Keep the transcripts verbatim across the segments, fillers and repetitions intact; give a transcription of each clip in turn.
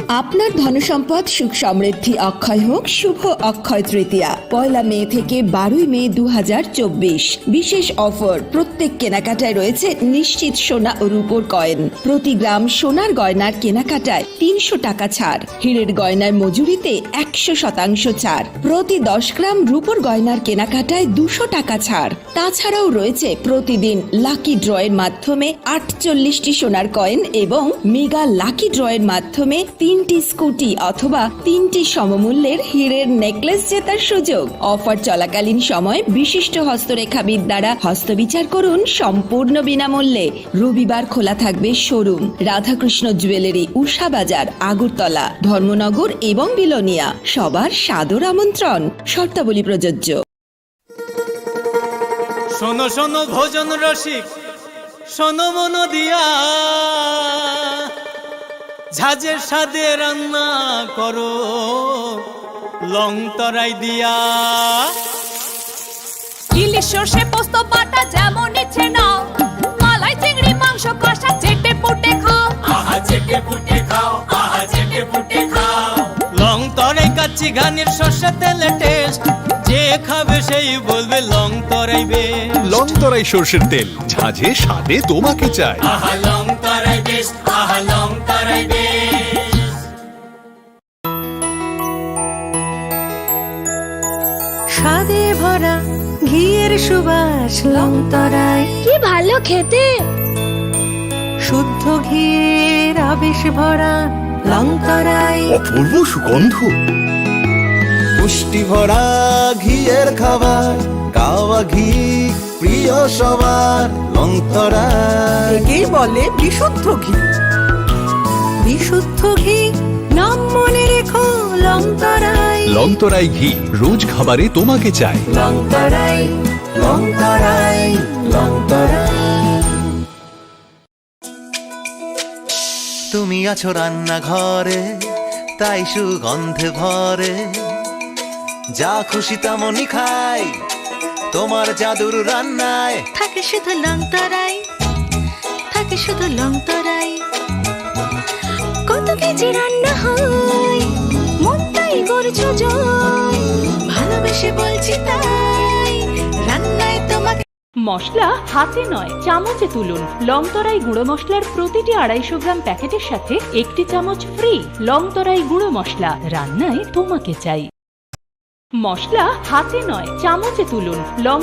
আপনার ধনসম্পদ সুখ সমৃদ্ধি অক্ষয় হোক শুভ অক্ষয় তৃতীয়া, পয়লা মে থেকে বারোই মে দু হাজার চব্বিশ। বিশেষ অফার, প্রত্যেক কেনাকাটায় রয়েছে নিশ্চিত সোনা ও রূপোর কয়েন। প্রতি গ্রাম সোনার গয়নার কেনাকাটায় তিনশো টাকা ছাড়, হীরের গয়নার মজুরিতে একশো শতাংশ ছাড়, প্রতি দশ গ্রাম রূপোর গয়নার কেনাকাটায় দুশো টাকা ছাড়। তাছাড়াও রয়েছে প্রতিদিন লাকি ড্রয়ের মাধ্যমে আটচল্লিশটি সোনার কয়েন এবং মেগা লাকি ড্রয়ের মাধ্যমে তিনটি স্কুটি অথবা তিনটি সমমূল্যের হীরের নেকলেস জেতার সুযোগ। অফার চলাকালীন সময় বিশিষ্ট হস্তরেখাবিদ দ্বারা হস্তবিচার করুন সম্পূর্ণ বিনামূল্যে। রবিবার খোলা থাকবে শোরুম। রাধাকৃষ্ণ জুয়েলারি, উষা বাজার, আগরতলা, ধর্মনগর এবং বিলোনিয়া। সবার সাদর আমন্ত্রণ। শর্তাবলী প্রযোজ্য। শোনো শোনো ভোজন রসিক, শোনো মন দিয়া, ঝাঁঝের স্বাদে রান্না করো লং তরাই দিয়া। ইলিশ সর্ষে পোস্ত বাটা যেমন ইচ্ছে নাও, মালাই চিংড়ি মাংস কষা চেটে পুটে খাও। আহা চেটে পুটে খাও, আহা চেটে পুটে খাও। লং তরাই কাচ্চি ঘানির সর্ষে তেলে টেস্ট, যে খাবে সেই বলবে লং তরাই বেস্ট। লং তরাই সর্ষের তেল, ঝাঁঝে স্বাদে তোমাকে চাই। আহা লং তরাই বেস্ট, আহা লং তরাই বেস্ট। স্বাদে ভরা ঘিয়ের সুবাস লং তরাই। কি ভালো খেতে। শুদ্ধ ঘিয়ের আবেশ ভরা লং তরাই। অপূর্ব সুগন্ধ। পুষ্টি ভরা ঘিয়ের খাবার, কাওয়া ঘি প্রিয় সবার লং তরাই। একেই বলে বিশুদ্ধ ঘি। বিশুদ্ধ ঘি, নাম মনে রেখো লং তরাই। লং তরাই ঘি, রোজ খাবারে তোমাকে চাই। লং তরাই, লং তরাই, লং তরাই। তুমি আছো রান্নাঘরে, তাই সুগন্ধে ভরে। যা খুশি তেমনই খাই, তোমার জাদুর রান্নায়। থাকে শুধু লং তরাই, থাকে শুধু লং তরাই। কত কেজি রান্না হয়, মনটাই করছো জয়। ভালোবেসে বলছি তাই, রান্নায় তোমাকে মশলা হাতে নয়, চামচে তুলুন। লং তরাই গুঁড়ো মশলার প্রতিটি আড়াইশো গ্রাম প্যাকেটের সাথে একটি চামচ ফ্রি। লং তরাই গুঁড়ো মশলা, রান্নায় তোমাকে চাই। মশলা হাতে নয়, চামচে তুলুন। Long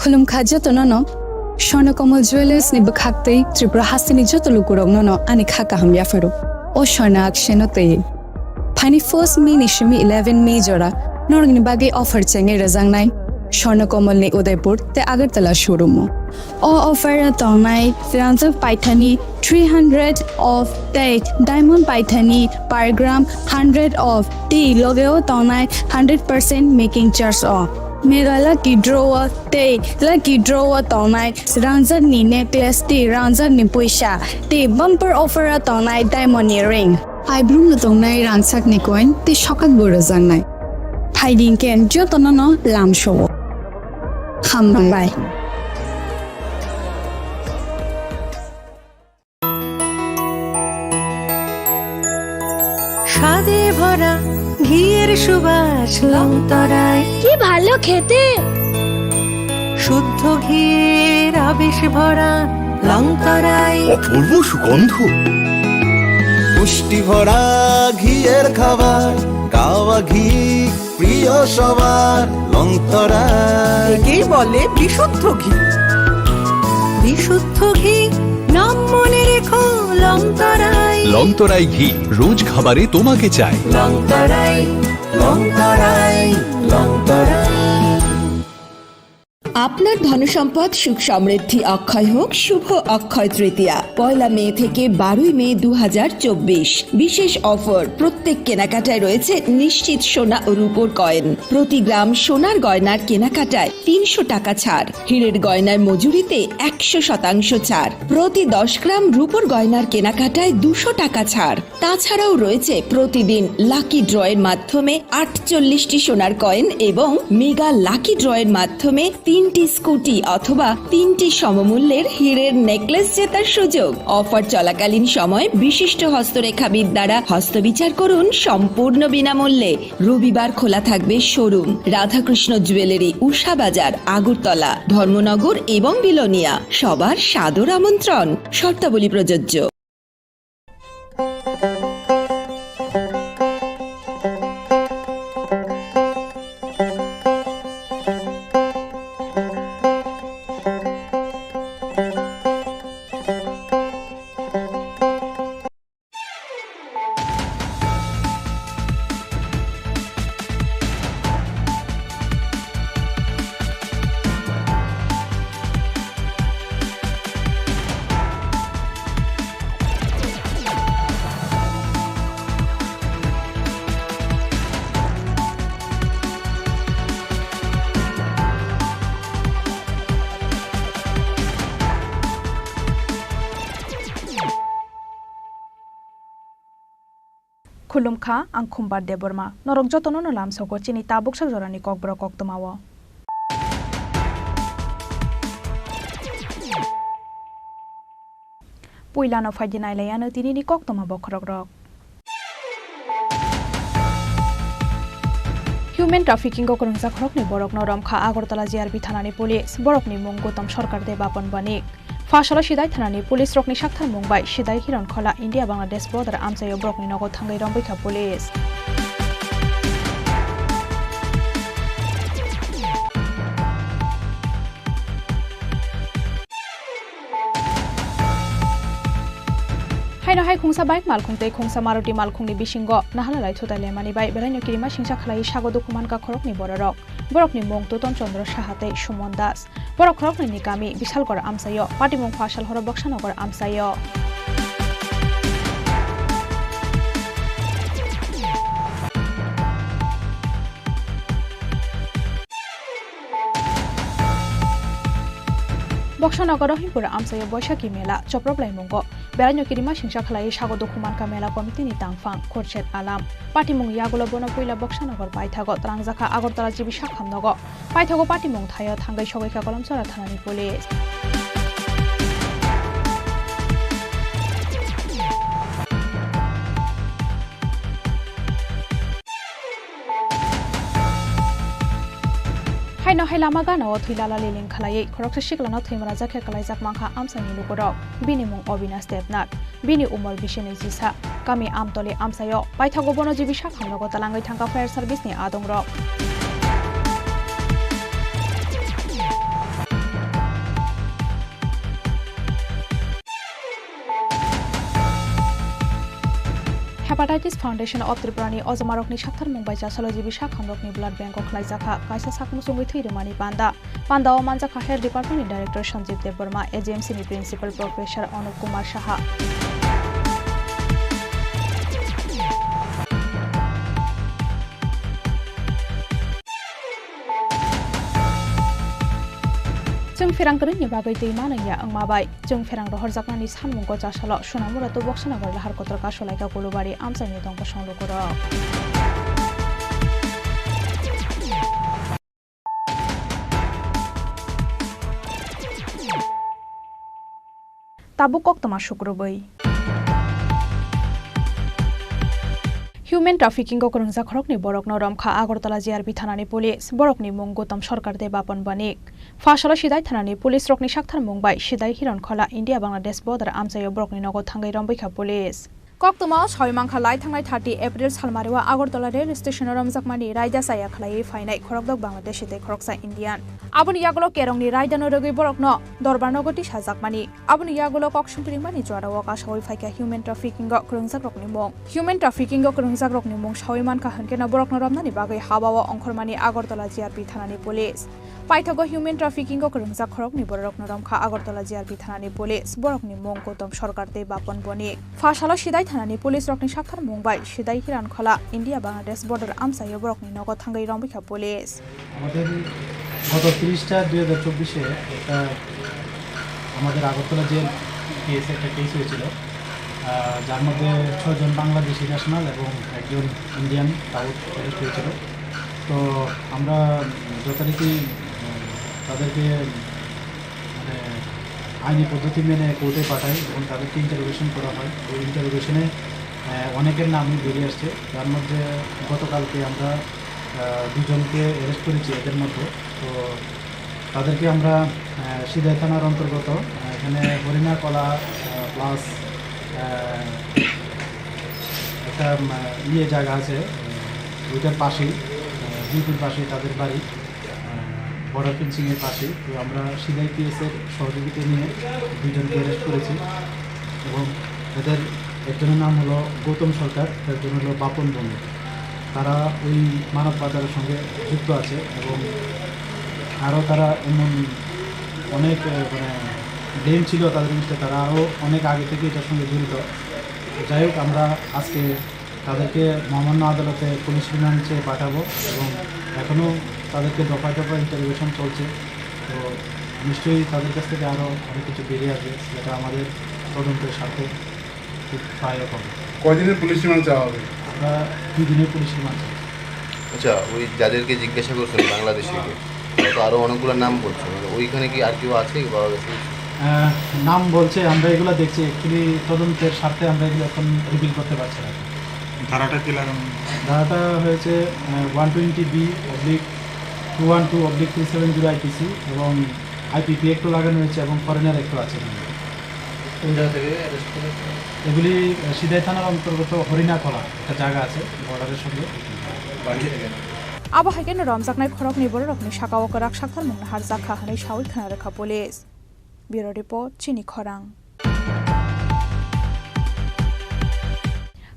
Khulumkha jotono no, Swarna Kamal Jewellers ni bwkhaktwi Tripura hasteni joto lukurokno no ani kha kaham yapharo. O Swarna akseno twi. Phaini first May ni simi eleven May jora norokni bagwi offer chengwi rwjaknai Swarna Kamal ni Udaipur tei Agartala showroom o. O offer o tongnai ranjak paithani three hundred off tei diamond paithani per gram hundred off tei logeo tongnai hundred percent making charge o. Mega Lucky Draw o tei Lucky Draw o tongnai rangjakni necklace tei rangjakni puisa tei bumper offer o tongnai diamond ni ring. Aibrum no tongnai rangchakni coin tei sokat bo rwjaknai. Phaidi khe jotono no lamsao. Hambai. স্বাদে ভরা ঘিয়ের সুবাস লংতরাই। কি ভালো খেতে। শুদ্ধ ঘিয়ের আবেশ ভরা লংতরাই। অপূর্ব সুগন্ধ। পুষ্টি ভরা ঘিয়ের খাবার, কাওয়া ঘি প্রিয় সবার লংতরাই। একেই বলে বিশুদ্ধ ঘি। বিশুদ্ধ ঘি, নাম মনে রেখো লংতরাই। লংতরাই ঘি, রোজ খাবারে তোমাকে চাই। লংতরাই, লংতরাই, লংতরাই। আপনার ধনসম্পদ সুখ সমৃদ্ধি অক্ষয় হোক শুভ অক্ষয় তৃতীয়া, পয়লা মে থেকে বারোই মে দু হাজার চব্বিশ। বিশেষ অফার, প্রত্যেক কেনাকাটায় রয়েছে নিশ্চিত সোনা ও রূপোর কয়েন। প্রতি গ্রাম সোনার গয়নার কেনাকাটায় তিনশো টাকা ছাড়, হীরের গয়নার মজুরিতে একশো শতাংশ ছাড়, প্রতি দশ গ্রাম রূপোর গয়নার কেনাকাটায় দুশো টাকা ছাড়। তাছাড়াও রয়েছে প্রতিদিন লাকি ড্রয়ের মাধ্যমে আটচল্লিশটি সোনার কয়েন এবং মেগা লাকি ড্রয়ের মাধ্যমে তিনটি স্কুটি অথবা তিনটি সমমূল্যের হীরের নেকলেস জেতার সুযোগ। অফার চলাকালীন সময় বিশিষ্ট হস্তরেখাবিদ দ্বারা হস্তবিচার করুন সম্পূর্ণ বিনামূল্যে। রবিবার খোলা থাকবে শোরুম। রাধাকৃষ্ণ জুয়েলারি, উষা বাজার, আগরতলা, ধর্মনগর এবং বিলোনিয়া। সবার সাদর আমন্ত্রণ। শর্তাবলী প্রযোজ্য। Khulumkha, ang Khumbar Debbarma. Norok jotono no lamsogo chini tabuksa jorani kokborok koktwmao. Puilano phaidi nailaiano tinini koktwma bokhorokrok. Human trafficking o kwrwngjak khoroknwi borokno romkha Agartala G R B thanani police, borokni mung Gautam Sarkar de Bapan Banik. Pha salo Sidai thanani police rokni saktharmung bai Sidai Hironkhola India Bangladesh border amchaio borokni nogo thangwi rombaikha police. Haino hai khungsa bike malkhung tei khungsa Maruti malkhungni bisingo nahalalai thutai lemani bai belaino kirima singsa khlaiwi sago dukhu mankha khoroknwi bororok. Borokni mung Tuton Chandra Saha tei Suman Das. Borok khoroknwini kami Bisalgor amchaio, patimung pha sal horo Boksanagar amchaio. Boksanagar Rohimpur amchaio Boishakhi mela choprop laimungo. Belaino kirima singsa khlaiwi sago dukhu mankha mela committee ni tangphang Khurshid Alam. Patimung yagulo bono puila Boksanagar paithago twlangjakha Agartala G B sak hamnogo. Paithago patimung thaio thangwi sogwikha Kolomchara thanani police. Haino hai lama gana o thwi lala liling khlaiwi khoroksa siklano thwimanajakhe kwlaijak mankha amchaini lukurok. Bini mung Obinash Debnath. Bini umor bisi nwi chisa. Kami Amtoli amchaio paithago bono G B sak hamnogo twlangwi thangkha fire service ni adongrok. Hepatitis Foundation of Tripura ni ojomarokni saktharmung bai chasalo G B sak hamrokni blood bank o khlaijakha kaisa sak muchungwi thwi rwmani panda. Pandao manjakha Health Department ni Director Sanjeev Debbarma, A G M C ni Principal Professor Anup Kumar Saha. Chwng pherang kwrwini bagwi twi manwi ya wngma bai, chwng pherang rohorjaknani sanmungo chasalo Sonamura to Boksanagar lahar kotor kasolaika Kulubari amchaini tongkosong lukurok. Tabuk koktwma sukrubwi. Human trafficking o kwrwngjak khoroknwi borokno romkha Agartala G R P thanani police, borokni mung Gautam Sarkar tei Bapan Banik. Phasalw Sidai thanani police rokni saktharmung bai Sidai Hirankhola India Bangladesh border amchaio borokni nogo thangwi rombwikha police. Koktwmao sawi mankha lai thangnai thirty April salmario Agartala rail station o romjakmani raida chaya khlaiwi phainai khorokdok Bangladeshi tei khoroksa Indian. Aboni yagulo kerongni raidano rwgwi borokno dorbar nogo tisajakmani. Aboni yagulo kok sumpiringmani jorao kasawi phaikha human trafficking o kwrwngjakrokni mung. Human trafficking o kwrwngjakrokni mung sawi mankha hwnkhe no borokno romnani bagwi habao ongkhormani Agartala G R P thanani police. Paithago human trafficking o kwrwngjak khoroknwi bororokno romkha Agartala G R P thanani police, borokni mung Gautam Sarkar tei Bapan Banik. Phasalw Sidai thanani police rokni saktharmung bai Sidai Hirankhola India Bangladesh border amchaio borokni nogo thangwi rombwikha police. আমাদের গত তিরিশটা দুই হাজার চব্বিশে একটা আমাদের আগরতলা যে কেস একটা কেস হয়েছিল, আহ, যার মধ্যে ছয়জন বাংলাদেশি ন্যাশনাল এবং একজন ইন্ডিয়ান তাও অ্যারেস্ট হয়েছিল। তো আমরা যথারীতি, উম, তাদেরকে, মানে, আইনি পদ্ধতি মেনে কোর্টে পাঠাই এবং তাদেরকে ইন্টারোগেশন করা হয়। ওই ইন্টারোগেশনে, আহ, অনেকের নামই বেরিয়ে আসছে। তার মধ্যে গতকালকে আমরা, আহ, দুজনকে অ্যারেস্ট করেছি এদের মধ্যে। তো তাদেরকে আমরা, আহ, সিদাই থানার অন্তর্গত, আহ, এখানে হরিণাকলা, আহ, প্লাস, আহ, একটা, উম, ইয়ে জায়গা আছে, উম, ওইটার পাশেই, আহ, বিলকুল পাশেই তাদের বাড়ি, আহ, বর্ডার ফেন্সিংয়ের পাশেই। তো আমরা সিদাই পিএস এর সহযোগিতা নিয়ে দুইজনকে অ্যারেস্ট করেছি এবং এদের একজনের নাম হলো গৌতম সরকার, একজন হলো বাপন বণিক। তারা ওই মানব পাচারের সঙ্গে যুক্ত আছে এবং আরও তারা এমন অনেক, আহ, মানে, ব্লেম ছিল তাদের জিনিসটা, তারা আরও অনেক আগে থেকে এটার সঙ্গে জড়িত। যাই হোক, আমরা আজকে তাদেরকে মহামান্য আদালতে পুলিশ রিমান্ড চেয়ে পাঠাবো এবং এখনও তাদেরকে দফায় দফায় ইন্টারোগেশন চলছে। তো নিশ্চয়ই তাদের কাছ থেকে আরও অনেক কিছু বেরিয়ে আসবে, যেটা আমাদের তদন্তের স্বার্থে খুব সহায়ক হবে। কয়দিনের পুলিশ রিমান্ড চাওয়া হবে? আমরা দুই দিনের পুলিশ রিমান্ড চাই। আচ্ছা, ওই যাদেরকে জিজ্ঞাসা করছেন বাংলাদেশিকে, তো আরো অনেকগুলো নাম বলছে, মানে, ওইখানে কি আর কেউ আছে বাংলাদেশি? আহ, নাম বলছে, আমরা এগুলো দেখছি, অ্যাকচুয়ালি তদন্তের স্বার্থে আমরা এগুলো এখন রিভিল করতে পারছি না। ধারাটা কি লাগানো? ধারাটা হয়েছে, আহ, one twenty B oblique two one two oblique three seven zero IPC এবং আইপিপি একটু লাগানো হয়েছে এবং ফরেনার একটু আছে। কোন জায়গা থেকে অ্যারেস্ট করেছে? এগুলি, আহ, সিদাই থানার অন্তর্গত হরিণাখলা, একটা জায়গা আছে বর্ডারের সঙ্গে। বাড়ি থেকে না? Abo hai kheno romjaknai khoroknwi bororokni sakao kwrak saktharmung naharjakha hwnwi sawi khna rwkha police. Bureau Report, Chini Khorang.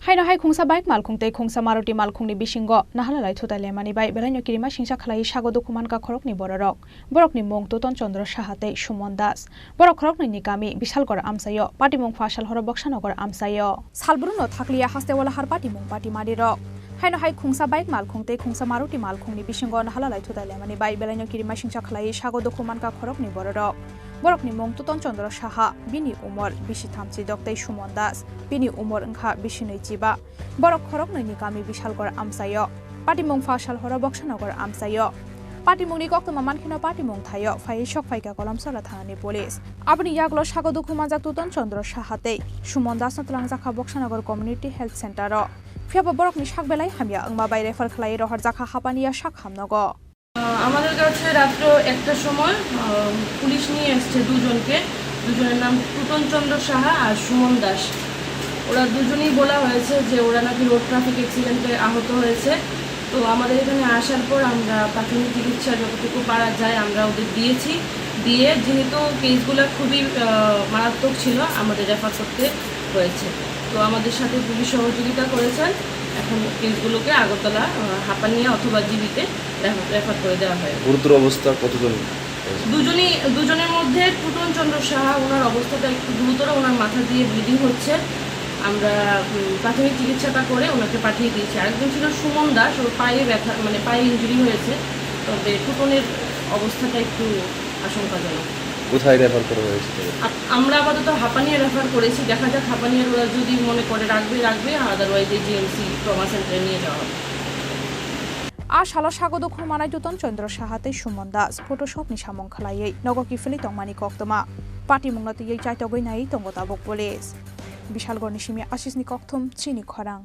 Haino hai khungsa bike malkhung tei khungsa Maruti malkhungni bisingo nahalalai thutai lemani bai belaino kirima singsa khlaiwi sago dukhu mankha khoroknwi bororok. Borokni mung Tuton Chandra Saha tei Suman Das. Borok khoroknwini kami Bisalgor amchaio, patimung Phasalhoro Boksanagar amchaio. Salbrumno thakliya hasteo lahar patimung patimarirok. Haino hai khungsa bike malkhung tei khungsa Maruti malkhungni bisingo nahalalai thutai lemani bai belaino kirima singsa khlaiwi sago dukhu mankha khoroknwi bororok. Borokni mung Tuton Chandra Saha, bini umor bisi thamchi dok tei Suman Das, bini umor wngkha bisi nwi chiba. Borok khoroknwini kami Bisalgor amchaio. Patimung Phasalhoro Boksanagar amchaio. Patimungni koktwma mankheno patimung thaio phaiwi sok phaikha Kolomsala thanani police. Aboni yagulo sago dukhu manjak Tuton Chandra Saha tei Suman Dasno twlangjakha Boksanagar Community Health Center o. Phiyaba borokni sak belai hamya wngma bai refer khlaiwi rohorjakha Hapania sak hamnogo. আহ, আমাদের কাছে রাত্র একটার সময়, আহ, পুলিশ নিয়ে এসছে দুজনকে। দুজনের নাম টুটন চন্দ্র সাহা আর সুমন দাস। ওরা দুজনেই বলা হয়েছে যে ওরা নাকি রোড ট্রাফিক অ্যাক্সিডেন্টে আহত হয়েছে। তো আমাদের এখানে আসার পর আমরা প্রাথমিক চিকিৎসা যতটুকু পারা যায় আমরা ওদের দিয়েছি। দিয়ে যেহেতু কেসগুলো খুবই, আহ, মারাত্মক ছিল, আমাদের রেফার করতে হয়েছে। তো আমাদের সাথে পুলিশ সহযোগিতা করেছেন। এখন কেসগুলোকে আগরতলা, আহ, হাপানিয়া অথবা জিবিতে রেফার, রেফার করে দেওয়া হয়। গুরুতর অবস্থা কতজন? দুজনই, দুজনের মধ্যে টুটন চন্দ্র সাহা, ওনার অবস্থাটা একটু গুরুতর, ওনার মাথা দিয়ে ব্লিডিং হচ্ছে। আমরা, উম, প্রাথমিক চিকিৎসাটা করে ওনাকে পাঠিয়ে দিয়েছি। আরেকজন ছিল সুমন দাস, ওর পায়ে ব্যথা, মানে, পায়ে ইনজুরি হয়েছে, তবে টুটনের অবস্থাটা একটু আশঙ্কাজনক। কোথায় রেফার করা হয়েছে তাদের? আপ-, আমরা আপাতত হাপানিয়া রেফার করেছি, দেখা যাক হাপানিয়ার ওরা যদি মনে করে রাখবে রাখবে, আদারওয়াইজ এই জিএমসি ট্রমা সেন্টারে নিয়ে যাওয়া হবে। A salo sago dukhu manai Duton Chandra Saha tei Suman Das Photoshop ni samung khlaiwi nogo kiphilwi tongmani koktwma. Patimungno twiwi chaitogwi naiwi tongo tabuk police. Bishalgarh ni simi Ashish ni kokthum chini khorang.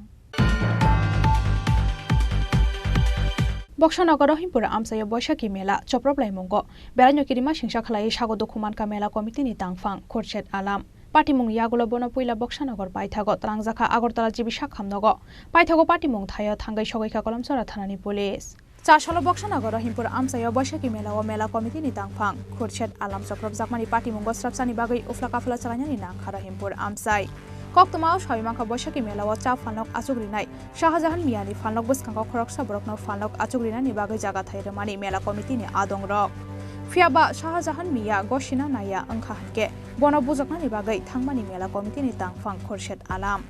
Boksanagar Rohimpur amchaio Boishakhi mela choprop laimungo beraino kirima singsa khlaiwi sago dukhu mankha mela committee ni tangphang Khurshid Alam. Patimung yagulo bono puila Boksanagar paithago twlangjakha Agartala G B Sakham nogo. Paithago patimung thaio thangwi sogwikha Kolomsora thanani police. Chasalo Boksanagar Rohimpur amchaio Boishakhi mela o mela committee ni tangphang Khurshid Alam chopropjakmani patimungo srapsani bagwi ufla kafla chalainani nangkha Rohimpur amchai. Koktwmao sawi mankha Boishakhi mela o cha phalnok achuk rinai Shahjahan Miyani phalnok bwskango khoroksa borokno phalnok achuk rinani bagwi jaga thai rwmani mela committee ni adongrok. Phiyaba Shahjahan Miya gosina naiya wngkha hinkhe bono bujaknani bagwi thangmani mela committee ni tangphang Khurshid Alam.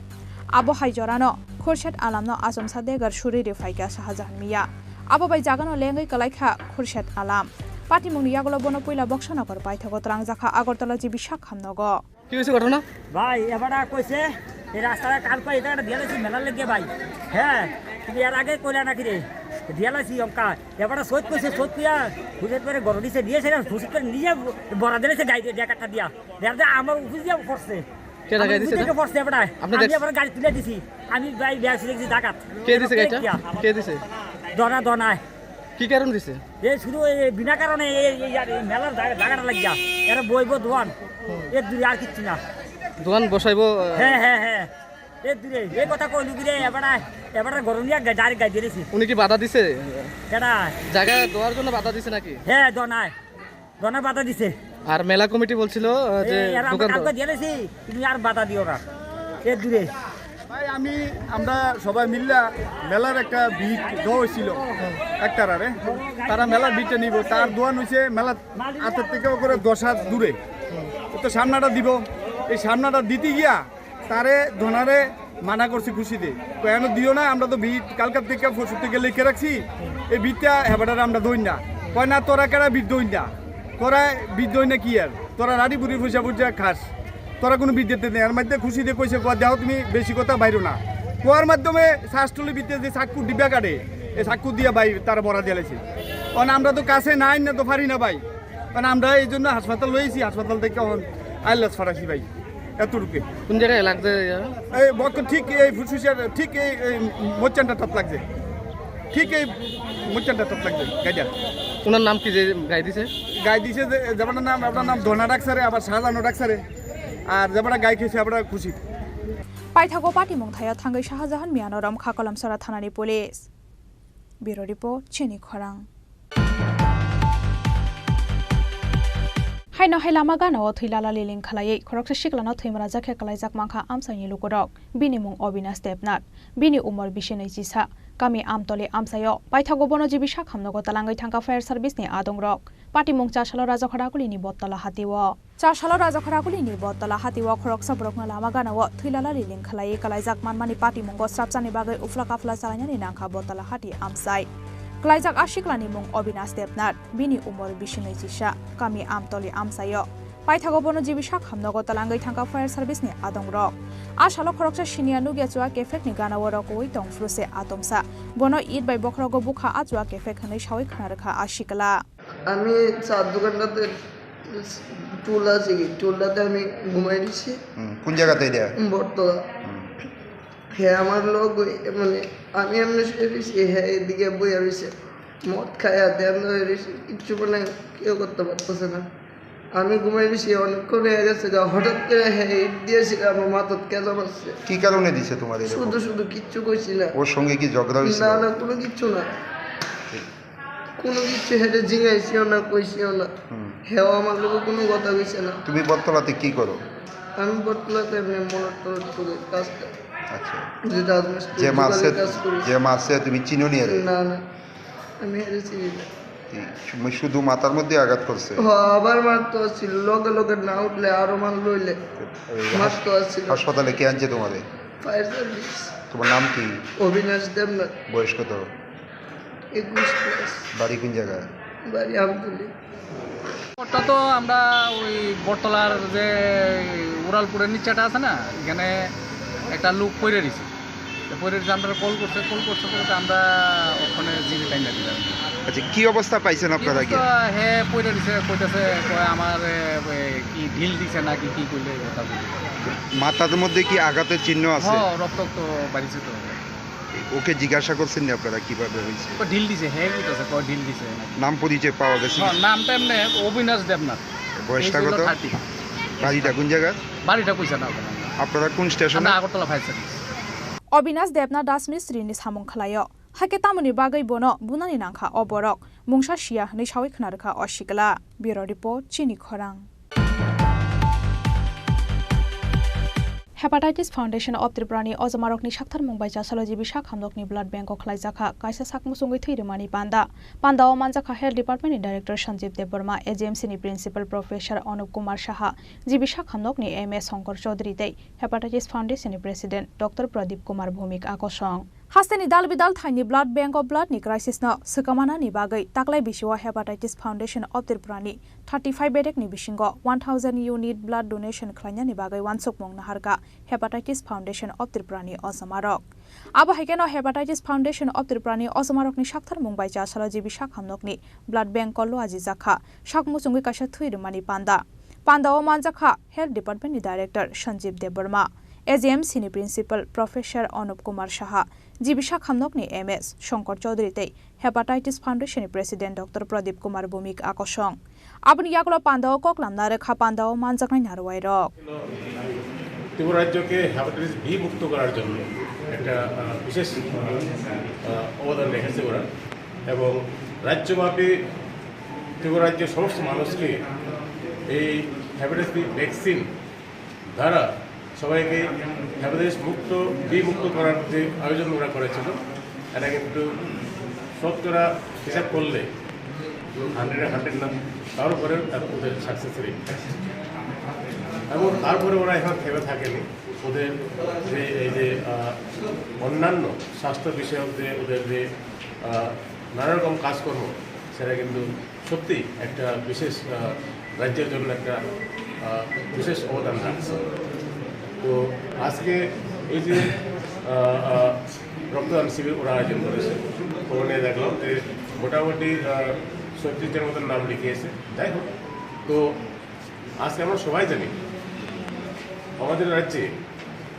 Abo hai jorano Khurshid Alamno achomsa degar suri riphaikha Shahjahan Miya. Abo bai jagano lengwi kwlaikha Khurshid Alam. Patimungni yagulo bono puila Boksanagar paithago twlangjakha Agartala G B Sakham nogo. কি হয়েছে ঘটনা? ভাই, এবারে কইছে, এই রাস্তাটা কাল কই, এটা একটা দিয়ালেছি মেলার লেগে ভাই। হ্যাঁ, তুমি এর আগে কইলা নাকি রে? দিয়ালেছি অঙ্কা। এবারে সৈত কইছে, সৈত কইয়া, হুজুর করে গরম দিছে, দিয়েছে না, হুজুর করে নিয়ে বড়া দিয়েছে গাড়ি দিয়ে, একটা দিয়া। দেখ দে, আমার অফিস দিয়ে পড়ছে। কে টাকা আমার দিছে অফিস না? থেকে পড়ছে এবারে। আপনি আমি দেখ- আবার গাড়ি তুলে দিছি। আমি ভাই, ব্যাগ রেখেছি ঢাকাত। কে দিছে গাড়িটা? কে দিছে? দনা, দনায়। কি কারণ দিছে? এই শুধু এই বিনা কারণে এই, এই, এই, এই মেলার জায়গা, জায়গাটা লাগিয়া। এরা বইব দোয়ান। এর দূরে আর কিচ্ছু না। দোয়ান বসাইবো, আহ, হ্যাঁ, হ্যাঁ, হ্যাঁ। এর দূরে। এই কথা কইলু কি রে? এবারে, এবারে গরম নিয়ে গা-, ডাইরেক্ট গাড়ি দিয়েছি। উনি কি বাধা দিছে? কেডা? জায়গা দেওয়ার জন্য বাধা দিছে নাকি? হ্যাঁ, দনায়। দনা বাধা দিছে। আর মেলা কমিটি বলছিল, আহ, যে এই, এরা আমরা দোকান কালকে দিয়েছি, তুমি আর বাধা দিও না। এর দূরে। ভাই, আমি, আমরা সবাই মিল্লা মেলার একটা ভিত দেওয়া হয়েছিল একটারারে। তারা মেলার ভিতটা নিব, তার দোয়ান হইছে মেলা আটের থেকে করে দশ হাত দূরে। তো সামনাটা দিব, এই সামনাটা দিতে গিয়া তারে ধনারে মানা করছি খুশিতে। তো এনে দিও না, আমরা তো ভিত কালকার থেকে পরশু থেকে লিখে রাখছি, এই ভিতটা হেবাটারে আমরা দই না। কয় না, তোরা কেডা ভিত দই না, তোরা ভিত দই না কি আর? তোরা রাডি বুড়ি পয়সা পয়সা খাস, তোরা কোনো বিদ্যুৎ নেই। এর মধ্যে খুশি দিয়ে কইছে, "কোয়া দেও তুমি বেশি কথা বাইরো না।" কোয়ার মাধ্যমে শ্বাসটুলি বিদ্যুৎ যে চাক্কু ডিব্বা কাটে, এই চাক্কু দিয়ে ভাই তারা বড়া দিয়েছে। কারণ আমরা তো কাছে নাই, না তো পারি না ভাই, কারণ আমরা এই জন্য হাসপাতাল লইছি, হাসপাতাল থেকে এখন আইলাস ফাটাছি ভাই, এতটুকু। কোন জায়গায় লাগছে? এই বক্ত ঠিক এই ফুসফুসের ঠিক এই, এই মোচানটা টাপ লাগছে, ঠিক এই মোচানটা টাপ লাগছে গাইডা। ওনার নাম কি যে গাই দিছে? গাই দিছে যে, যেমন নাম, আপনার নাম ধনা ডাকসারে, আবার শাহজাহানও ডাকসারে, আর যেমন গাই খেয়েছে, আমরা খুশি। Paithago patimung thaio thangwi Shahjahan Miyano romkha Kolomsora thanani police. Bureau report, chini khorang. Haino hai lama gana o thwi lala liling khlaiwi khoroksa siklano thwi manajakhe kwlaijak mankha amchaini lukurok. Bini mung Obinash Debnath. Bini umor bisinwi chisa. Kami Amtoli amchaio paithago bono G B Sakham nogo talangwi thangkha fire service ni adongrok. Patimung Chasalo Rajakhara Kulini Bottala hatio. Chasalo Rajakhara Kulini Bottala hatio khoroksa borokno lama gana o thwi lala liling khlaiwi kwlaijak manmani patimungo srapsani bagwi ufla kafla chalainani nangkha Bottala hati amchai. Kwlaijak a siklani mung Obinash Debnath. Bini umor bisinwi chisa, kami Amtoli amchaio. Paithago bono G B Sakham nogo talangwi thangkha fire service ni adongrok. A salo khoroksa siniya nukya chua kephek ni gana o rokowi tong phuru se atomsa. Bono it bai bokhorogo bukha a chua kephek hwnwi sawi khna rwkha a sikla. আমি চার দোকানটাতে টুল আছে কি, টুলটাতে আমি ঘুমাই দিছি। হুম, কোন জায়গাতে এটা? বটতলা। হুম। হে আমার লোক ওই, মানে, আমি এমনি শুয়ে রয়েছি, হ্যাঁ এদিকে বইয়া রয়েছে, মদ খায়, হাতে এমনি হয়ে রয়েছে, কিচ্ছু মানে কেউ করতে পারতেছে না। আমি ঘুমাই রয়েছি, অনেকক্ষণ হয়ে গেছে গা, হঠাৎ করে হ্যাঁ ইট দিয়েছিল আমার মাথাত, কেঁচা মারছে। কি কারণে দিছে তোমার এরকম? শুধু শুধু, কিচ্ছু কইছি না। ওর সঙ্গে কি ঝগড়া হয়েছিল? না, না, কোনো কিচ্ছু না। ঠিক। কোনো কিছু হেঁটে জিঙাইছিও না, কইছিও না। হুম। হেও আমার লোকে কোনো কথা কইছে না। তুমি বটতলাতে কি করো? আমি বটতলাতে এমনি মলট টলট করি, কাজ করি। আচ্ছা। যে রাজমিস্ত্রি যে দোকানে মাসে, কাজ করি। যে মাসে তুমি চিনো নি আরে? না, না। আমি হেরে চিনি না। এই শু-, শুধু মাথার মধ্যে আঘাত করছে? হ, আবার মারতো আসছিল। লগে লগে না উঠলে আরো মারলো হইলে। ওই মারতো আসছিল। হাসপাতালে কে আনছে তোমারে? Fire service. তোমার নাম কি? অবিনাশ দেবনাথ। বয়স কত? একুশ প্লাস। বাড়ি কোন জায়গায়? বাড়ি আমতলি। ওটা তো আমরা ওই বটতলার যে উড়ালপুরের নিচেটা আছে না, এখানে একটা লোক পড়ে রয়েছে। তো পড়ে রয়েছে, আমরা কল করছে, কল করছে, করতে আমরা ওখানে জিবি টাইম দিলাম। আচ্ছা, কি অবস্থা পাইছেন আপনারা কি? অবস্থা, হে পড়ে রয়েছে, কইতেছে, কয় আমার, এ, এ, কি ঢিল দিছে নাকি কি কইলে কথা বলি। মাথার মধ্যে কি আঘাতের চিহ্ন আছে? হ্যাঁ, রক্ত তো বাড়িছে তো। ওকে জিজ্ঞাসা করছেন নি আপনারা কিভাবে হয়েছে? ও ঢিল দিছে, হে কইতেছে, কয় ঢিল দিছে নাকি। নাম পরিচয় পাওয়া গেছে? হ্যাঁ, নামটা এমনি অবিনাশ দেবনাথ। বয়সটা age হলো কত? থার্টি। বাড়িটা কোন জায়গা? বাড়িটা কইছে না ওখানে। আপনারা কোন স্টেশনে? আমরা Agartala fire service. Obinash Debnath Rajmistri ni samung khlaio. Hakhe tamoni bagwi bono bunani nangkha o borok? Mungsa siya hwnwi sawi khna rwkha o sikla. Bureau Report, Chini Khorang. Hepatitis Foundation of Tripura ni ojomarokni saktharmung bai chasalo G B sak hamnokni blood bank o khlaijakha kaisa sak muchungwi thwi rwmani panda. Panda o manjakha Health Department ni Director Sanjeev Debbarma, A G M C ni Principal Professor Anup Kumar Saha, G B sak hamnokni M A Shankar Chaudhary tei Hepatitis Foundation ni President Doctor Pradip Kumar Bhumik akosong. Hasteni dal bidal thaini blood bank o blood ni crisis no swkamanani bagwi taklai bisio Hepatitis Foundation of Tripura ni thirty five bedek ni bisingo one thousand unit blood donation khlainani bagwi wansukmung naharkha Hepatitis Foundation of Tripura ni ojomarok. Abo hai kheno Hepatitis Foundation of Tripura ni ojomarokni saktharmung bai chasalo G B sak hamnokni blood bank kollo ajijakha sak muchungwi kaisa thwi rwmani panda. Panda o manjakha Health Department ni Director Sanjeev Debbarma, A G M C ni Principal Professor Anup Kumar Saha, G B sak hamnokni M S Shankar Chaudhary tei Hepatitis Foundation ni President Doctor Pradip Kumar Bhumik akosong. Aboni yagulo panda o kok lamna rwkha panda o manjaknai narwai rok. Tripura রাজ্যকে hepatitis B মুক্ত করার জন্য একটা, আহ, বিশেষ, আহ, আহ, অবদান রেখেছে ওরা এবং রাজ্যব্যাপী ত্রিপুরা রাজ্যের সমস্ত মানুষকে এই হেপাটাইটিস বি ভ্যাকসিন দ্বারা সবাইকে হেপাটাইটিস মুক্ত, বি মুক্ত করার যে আয়োজন ওরা করেছিল, এটা কিন্তু শতকরা হিসাব করলে হান্ড্রেডে হান্ড্রেড না, তার উপরে তার ওদের সাকসেস রেট। এবং তারপরে ওরা এখন থেমে থাকেনি, ওদের যে এই যে, আহ, অন্যান্য স্বাস্থ্য বিষয়ক যে ওদের যে, আহ, নানা রকম কাজকর্ম, সেটা কিন্তু সত্যি একটা বিশেষ, আহ, রাজ্যের জন্য একটা, আহ, বিশেষ অবদান রাখছে। তো আজকে এই যে, আহ, আহ, রক্তদান শিবির ওরা আয়োজন করেছে, ওখানে দেখলাম যে মোটামুটি, আহ, ছত্রিশ জনের মতন নাম লিখিয়েছে। যাই হোক, তো আজকে আমরা সবাই জানি আমাদের রাজ্যে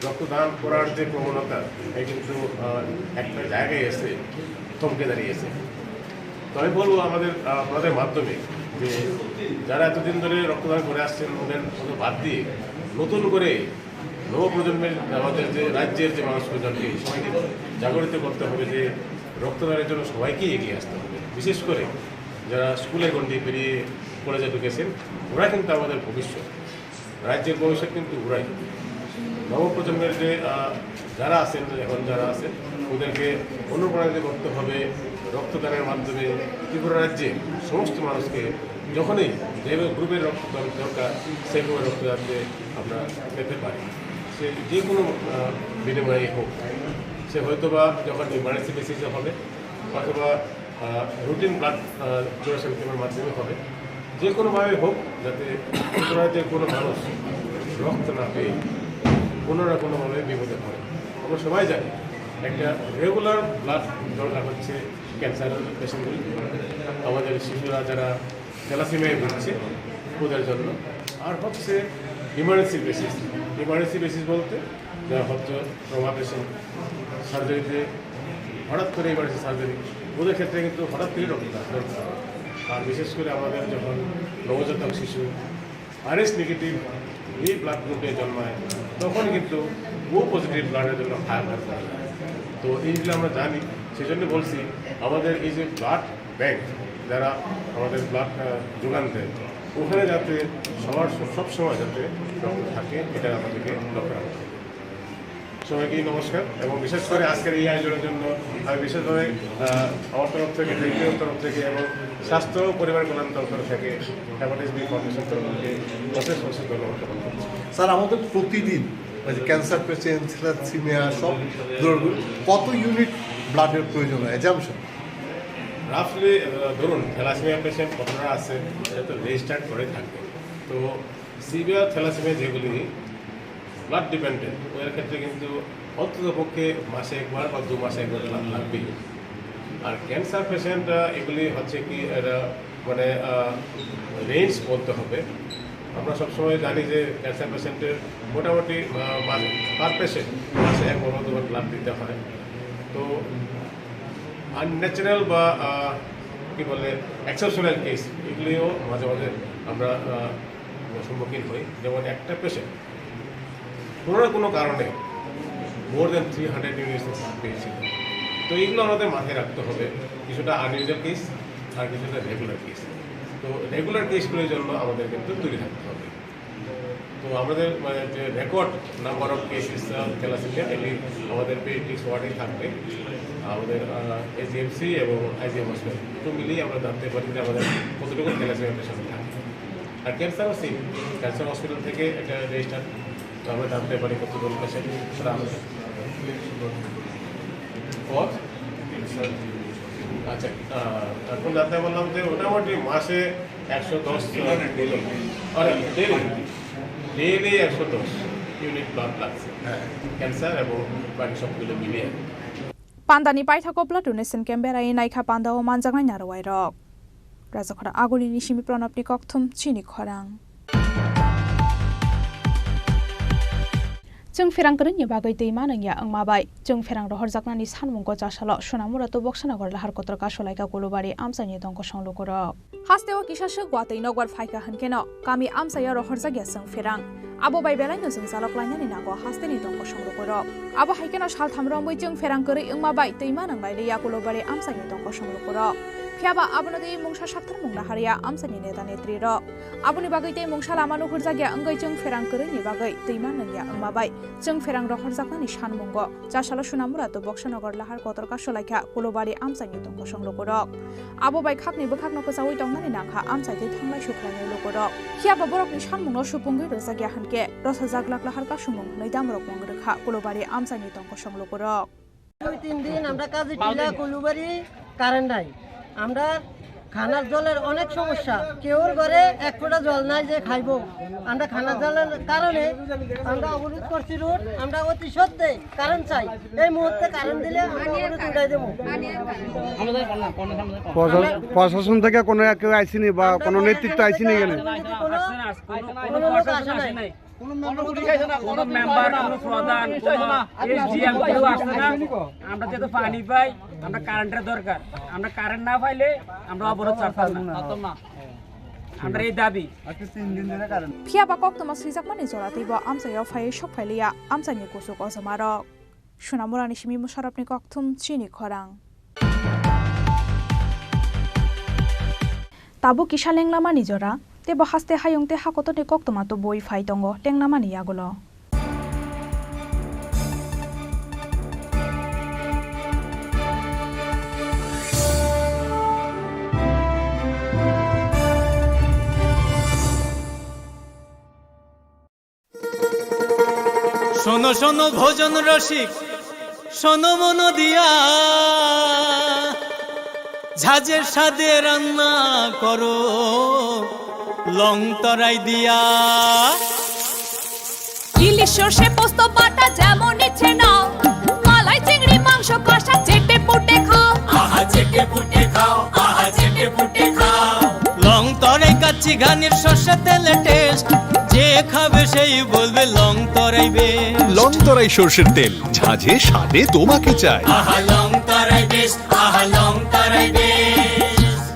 রক্তদান করার যে প্রবণতা, এটা কিন্তু, আহ, একটা জায়গায় এসে থমকে দাঁড়িয়েছে। তো আমি বলবো আমাদের, আহ, আপনাদের মাধ্যমে যে যারা এতদিন ধরে রক্তদান করে আসছেন, ওদের মতো বাদ দিয়ে নতুন করে নবপ্রজন্মের, আমাদের যে রাজ্যের যে মানুষগুলো, যাতে সবাইকে জাগরিত করতে হবে যে রক্তদানের জন্য সবাইকেই এগিয়ে আসতে হবে। বিশেষ করে যারা স্কুলের গণ্ডি পেরিয়ে কলেজে ঢুকেছেন, ওরা কিন্তু আমাদের ভবিষ্যৎ। রাজ্যের ভবিষ্যৎ কিন্তু ওরাই। নবপ্রজন্মের যে, আহ, যারা আছেন, এখন যারা আছেন, ওদেরকে অনুপ্রাণিত করতে হবে রক্তদানের মাধ্যমে। ত্রিপুরা রাজ্যে সমস্ত মানুষকে যখনই যে গ্রুপের রক্তদান দরকার, সেই গ্রুপের রক্তদানকে আমরা পেতে পারি। সে যে কোনো, আহ, বিনিময়ে হোক, সে হয়তো বা যখন ইমার্জেন্সি বেসিসে হবে, অথবা, আহ, রুটিন ব্লাড, আহ, ডোনেশন ক্যাম্পের মাধ্যমে হবে। যে কোনোভাবে হোক, যাতে ত্রিপুরার যে কোনো মানুষ রক্ত না পেয়ে কোনো না কোনোভাবে বিপদে পড়ে। আমরা সবাই জানি, একটা রেগুলার ব্লাড দরকার হচ্ছে ক্যান্সার পেশেন্টগুলি, আমাদের শিশুরা যারা থ্যালাসেমিয়ায় ভুগছে, ওদের জন্য। আর হচ্ছে ইমার্জেন্সি বেসিস। ইমার্জেন্সি বেসিস বলতে যারা হচ্ছে ট্রমা পেশেন্ট, সার্জারিতে হঠাৎ করে ইমার্জেন্সি সার্জারি, ওদের ক্ষেত্রে কিন্তু হঠাৎ করেই রক্তদান দরকার। আর বিশেষ করে আমাদের যখন নবজাতক শিশু আরএস নেগেটিভ বি ব্লাড গ্রুপে জন্মায়, তখন কিন্তু ও পজিটিভ ব্লাডের জন্য হাই ব্লাড। তো এইগুলো আমরা জানি, সেজন্য বলছি আমাদের এই যে ব্লাড ব্যাংক, যারা আমাদের ব্লাড, আহ, যোগান দেয়, ওখানে যাতে সবার স-, সবসময় যাতে রক্ত থাকে, এটা আমাদেরকে লক্ষ্য রাখতে হবে। সবাইকে নমস্কার এবং বিশেষ করে আজকের এই আয়োজনের জন্য আমি বিশেষভাবে, আহ, আমার তরফ থেকে, ব্যক্তিগত তরফ থেকে এবং স্বাস্থ্য ও পরিবার কল্যাণ দপ্তর থেকে হেপাটাইটিস বি ফাউন্ডেশন তরফ থেকে অশেষ অশেষ ধন্যবাদ জ্ঞাপন করছি। স্যার, আমাদের প্রতিদিন ওই যে ক্যান্সার পেশেন্ট, থ্যালাসেমিয়া, সব ধরনের কত ইউনিট ব্লাডের প্রয়োজন হয়, অ্যাজাম্পশন? রাফলি ধরুন থ্যালাসেমিয়া পেশেন্ট কতটা আছে, এটা তো রেজিস্টার্ড করে থাকে। তো সিভিয়ার থ্যালাসেমিয়া যেগুলি ব্লাড ডিপেন্ডেন্ট, ওদের ক্ষেত্রে কিন্তু অন্তত পক্ষে মাসে একবার বা দু মাসে একবার ব্লাড লাগবেই। আর ক্যান্সার পেশেন্ট এগুলি হচ্ছে কি, এরা মানে রেঞ্জ বলতে হবে। আমরা সবসময় জানি যে ক্যান্সার পেশেন্টের মোটামুটি পার পেশেন্ট মাসে একবার বা দুবার ব্লাড দিতে হয়। তো আনন্যাচারাল বা আহ, কি বলে, এক্সেপশনাল কেস, এগুলিও মাঝে মাঝে আমরা আহ, সম্মুখীন হই। যেমন একটা পেশেন্ট কোনো না কোনো কারণে more than three hundred units পেয়েছিল। তো এইগুলো আমাদের মাথায় রাখতে হবে, কিছুটা আনইউজুয়াল কেস আর কিছুটা রেগুলার কেস। তো রেগুলার কেসগুলোর জন্য আমাদের কিন্তু তৈরি থাকতে হবে। তো আমাদের মানে যে record number of cases thalassaemia, এটি আমাদের পেডিয়াট্রিক্স ওয়ার্ডেই থাকবে। আমাদের এজিএমসি এবং আইজিএম হসপিটাল দুটো মিলিয়ে আমরা জানতে পারি যে আমাদের কতটুকু থ্যালাসেমিয়া পেশেন্ট থাকে। আর ক্যান্সারও সেম, ক্যান্সার হসপিটাল থেকে একটা রেজিস্টার, তো আমরা জানতে পারি কতজন পেশেন্ট। আচ্ছা, আহ, এখন জানতে পারলাম যে মোটামুটি মাসে একশো দশ, আরে, ডেইলি, ডেইলি একশো দশ ইউনিট ব্লাড লাগছে। হ্যাঁ। ক্যান্সার এবং বাকি সবগুলো মিলিয়ে। Pandani paithakgo blood donation camp berai naikha pandao manjaknai narwai rok. Rajakhora Agulini simi Pranabni kokthum chini khorang. Chwng pherang kwrwini bagwi twi manwngya wngma bai chwng pherang rohorjaknani sanmungo chasalo Sonamura to Boksanagar lahar kotor kasolaikha Kulubari amchaini tongkosong lukurok. Hasteo kisa swk watwi nokbar phaikha hwnkhe no kami amchaio rohorjakya chwng pherang. Abo bai belaino jwngjalo klainani nango hasteni tongkosong lukurok. Abo hai kheno saltham romwi chwng pherang kwrwi wngma bai twi manwng lailiya Kulubari amchaini tongkosong lukurok. Phiyaba abono twi mungsa sakthar mungna hariya amchaini neta netrirok. Aboni bagwi tei mungsa lama nuhurjakya wngwi chwng pherang kwrwini bagwi twi manwngya wngma bai chwng pherang rohorjaknani sanmungo chasalo Sonamura to Boksanagar lahar kotor kasolaikha Kulubari amchaini tongkosong lukurok. Abo bai khakni bwkhakno kwchaui tongnani nangkha amchai tei thanglai suklainai lukurok. Phiyaba borokni sanmungno supungwi rwjakya hwnkhe rosajak lak lahar kasumung hwnwi damrok mung rwkha Kulubari amchaini tongkosong lukurok. দুই তিন দিন আমরা কাজী টিলা কুলুবাড়ি কারেন্ট নাই। আমরা খানার জলের অনেক সমস্যা, কেউর ঘরে এক ফোঁটা জল নাই যে খাইবো। আমরা খানার জলের কারণে আমরা অবরোধ করছি রোড, আমরা অতি সত্ত্বে কারেন্ট চাই। এই মুহূর্তে কারেন্ট দিলে আমরা অবরোধ উঠাই দেবো। প্রশা-, প্রশাসন থেকে কোনো এক কেউ আইসিনি বা কোনো নেতৃত্ব আইসিনি এখানে? কোনো, কোনো লোক আসে নাই। কোনো মেম্বার, কোনো প্রধান, কোনো এসডিএম কেউ আসছে না। আমরা যেহেতু পানি পাই, আমরা কারেন্টের দরকার। আমরা কারেন্ট না পাইলে আমরা অবরোধ ছাড়তাম না। আমরা এই দাবি। Phiyaba koktwma swijakmani jora twibo amchaio phaiwi sok phailiya amchaini kuchuk ojomarok. Sonamurani simi Musharapni kokthum chini khorang. Tabuk kisa lenglamani jora, teibo haste hayung tei hakotorni koktwma tubui phai tongo lenglamani yagulo. শোনো শোনো ভজন রসিক, শোনো মন দিয়া, ঝাঁঝের স্বাদে রান্না করো লং তরাই দিয়া। ইলিশ সর্ষে পোস্ত বাটা যেমন ইচ্ছে নাও, মালাই চিংড়ি মাংস কষা চেটে পুটে খাও। আহা চেটে পুটে খাও, আহা চেটে পুটে খাও। লং তরাই কাচ্চি ঘানির সর্ষে তেলে টেস্ট, যে খাবে সেই বলবে লং তরাই বেস্ট। লং তরাই সর্ষের তেল, ঝাঁঝে স্বাদে তোমাকে চাই। আহা লং তরাই বেস্ট, আহা Long Tarai best.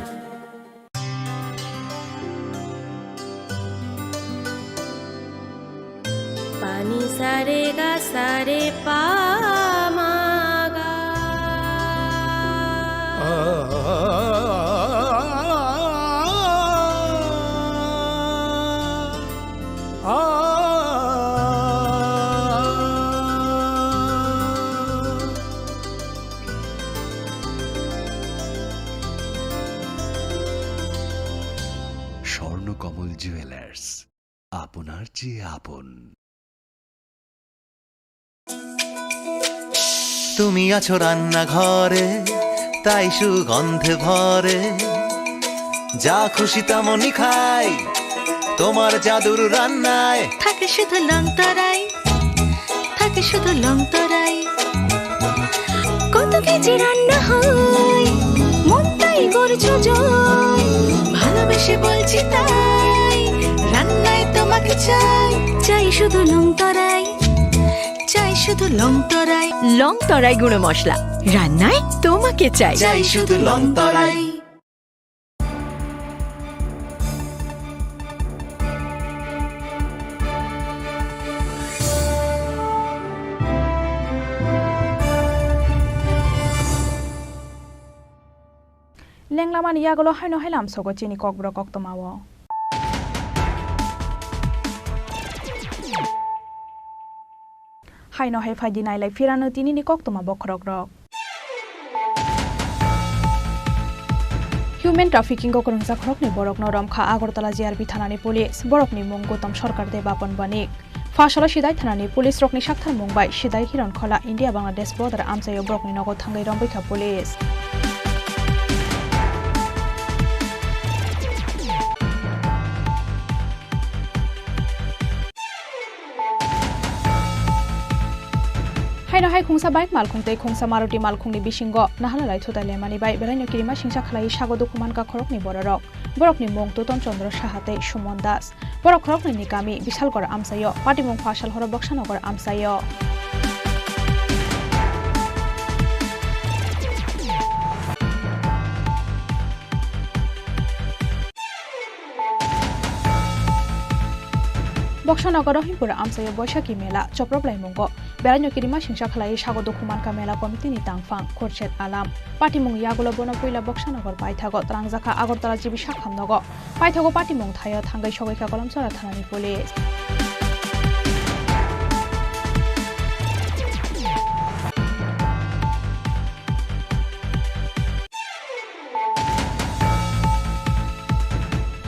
Pani sa re ga sa re pa ma ga. Swarnakamal jewellers, আপনার চেয়ে আপন। তুমি আছো রান্নাঘরে, তাই সুগন্ধে ভরে যা খুশি তেমনই খাই তোমার জাদুর রান্নায়। থাকে শুধু লং তরাই, থাকে শুধু লং তরাই। কত কেজি রান্না হয়, মনটাই করছো জয়। ভালোবেসে বলছি তাই, রান্নায় তোমাকে চাই। চাই শুধু লং তরাই, চাই শুধু লং তরাই। লং তরাই গুঁড়ো মশলা, রান্নায় তোমাকে চাই। চাই শুধু লং তরাই। Lenglamani yagulo haino hai lamsogo chini kokborok koktwmao. Haino hai phaidi nailai phirano tinini koktwma bokhorokrok. Human trafficking o kwrwngjak khoroknwi borokno romkha Agartala G R B thanani police. Borokni mung Gautam Sarkar tei Bapan Banik. Phasalo Sidai thanani police rokni saktharmung bai Sidai Hironkhola India Bangladesh border amchaio borokni nogo thangwi rombaikha police. Haino hai khungsa bike malkhung tei khungsa Maruti malkhungni bisingo nahalalai thutai lemani bai belaino kirima singsa khlaiwi sago dukhu mankha khoroknwi bororok. Borokni mung Tuton Chandra Saha tei Suman Das. Borok khoroknwini kami Bisalgor amchaio, patimung Phasalhoro Boksanagar amchaio. Boksanagar Rohimpur amchaio Boishakhi Mela choprop laimungo belaino kirima singsa khlaiwi sago dukhu mankha Mela Committee ni tangphang Khurshid Alam. Patimung yagulo bono puila Boksanagar paithago twlangjakha Agartala G B sakhamnogo. Paithago patimung thaio thangwi sogwikha Kolomchara thanani police.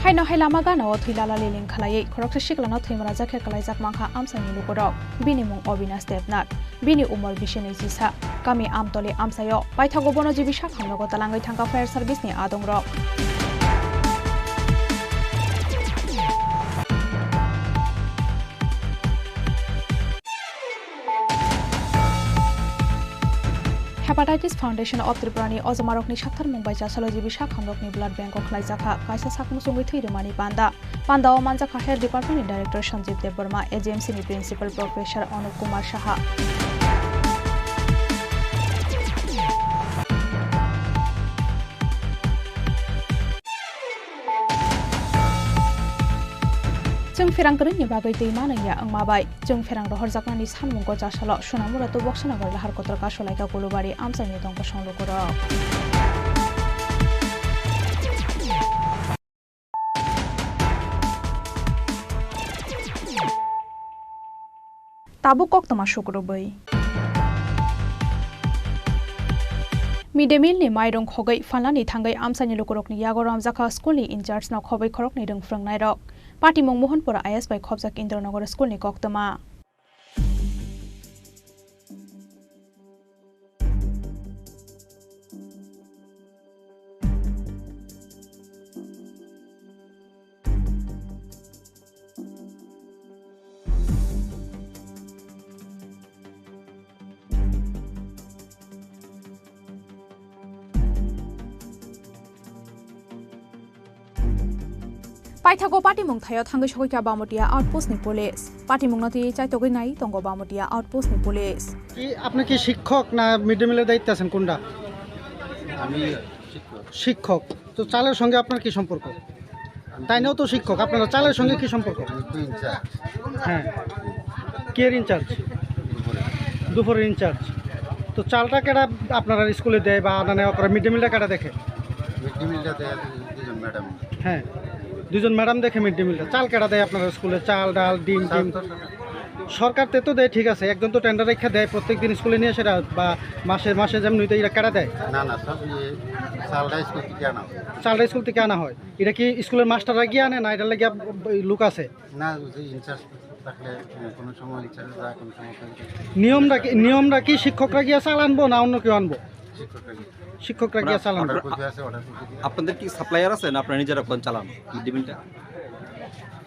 Haino hai lama gana o thwi lala liling khlaiwi khoroksa siklano thwimanajakhe kwlaijak mankha amchaini lukurok. Bini mung Obinash Debnath. Bini umor bisi nwi chisa. Kami Amtoli amchaio paithago bono G B sakhamnogo twlangwi thangkha fire service ni adongrok. Hepatitis Foundation of Tripura ni ojomarokni saktharmung bai chasalo G B sakhamrokni blood bank o khlaijakha kaisa sak muchungwi thwi rwmani panda. Panda o manjakha Health Department ni Director Sanjeev Debbarma, A G M C ni Principal Professor Anup Kumar Saha. Chwng pherang kwrwini bagwi twi manwi ya wngma bai, chwng pherang rohorjaknani sanmungo chasalo Sonamura to Boksanagar lahar kotor kasolaikha Kulubari amchaini tongkosong lukurok. Tabuk koktwma sukrubwi. Mid day meal ni mairung khogwi phalnani thangwi amchaini lukurokni yago ramjakha school ni in charge no khobwi khoroknwi rwng phrwngnairok. Patimung Mohanpur I S bai khobjak Indranagar school ni koktwma. Paithago patimung thaio thangwi sogwikha Bamotia outpost ni police. Patimungno twiwi chaitogwi nai tongo Bamotia outpost ni police. কি, আপনি কি শিক্ষক না mid day মিলের দায়িত্বে আছেন, কোনটা? আমি শিক্ষক। শিক্ষক। তো চালের সঙ্গে আপনার কি সম্পর্ক? আমি তাইনাও তো শিক্ষক, আপনারা চালের সঙ্গে কি সম্পর্ক? আমি তো ইনচার্জ। হ্যাঁ। কে এর ইনচার্জ? দুপুরে। দুপুরের ইনচার্জ। তো চালটা কেডা আপনারা স্কুলে দেয় বা আনা নেওয়া করে, মিড ডে মিলটা কেডা দেখে? মিড ডে মিলটা দেয় দুজন ম্যাডাম। হ্যাঁ, দুজন ম্যাডাম দেখে মিড ডে মিলটা। চাল কেডা দেয় আপনারা স্কুলে? চাল, ডাল, ডিম, স্যার ডিম। তো সরকার তো দেয়, ঠিক আছে, একজন তো টেন্ডার রেখে দেয়, প্রত্যেক দিন স্কুলে নিয়ে সেটা বা মাসে মাসে যেমন নিতে, এটা কেডা দেয়? না, না, সব ইয়ে, চালটা স্কুল থেকে আনা হয়। চালটা স্কুল থেকে আনা হয়। এটা কি স্কুলের মাস্টাররা গিয়ে আনে, না এটা লাগে লোক আছে? না, ওই যে ইনচার্জ থাকলে, আহ, কোনো সময় ইনচার্জ যায়, কোনো সময় কেউ যায়। নিয়মটা কি, নিয়মটা কি শিক্ষকরা গিয়ে চাল আনবো না অন্য কেউ আনবো? শিক্ষকরা গিয়ে চালান। আপনাদের কি সাপ্লায়ার আছে না আপনারা নিজেরা কোন চালান মিড ডে মিলটা?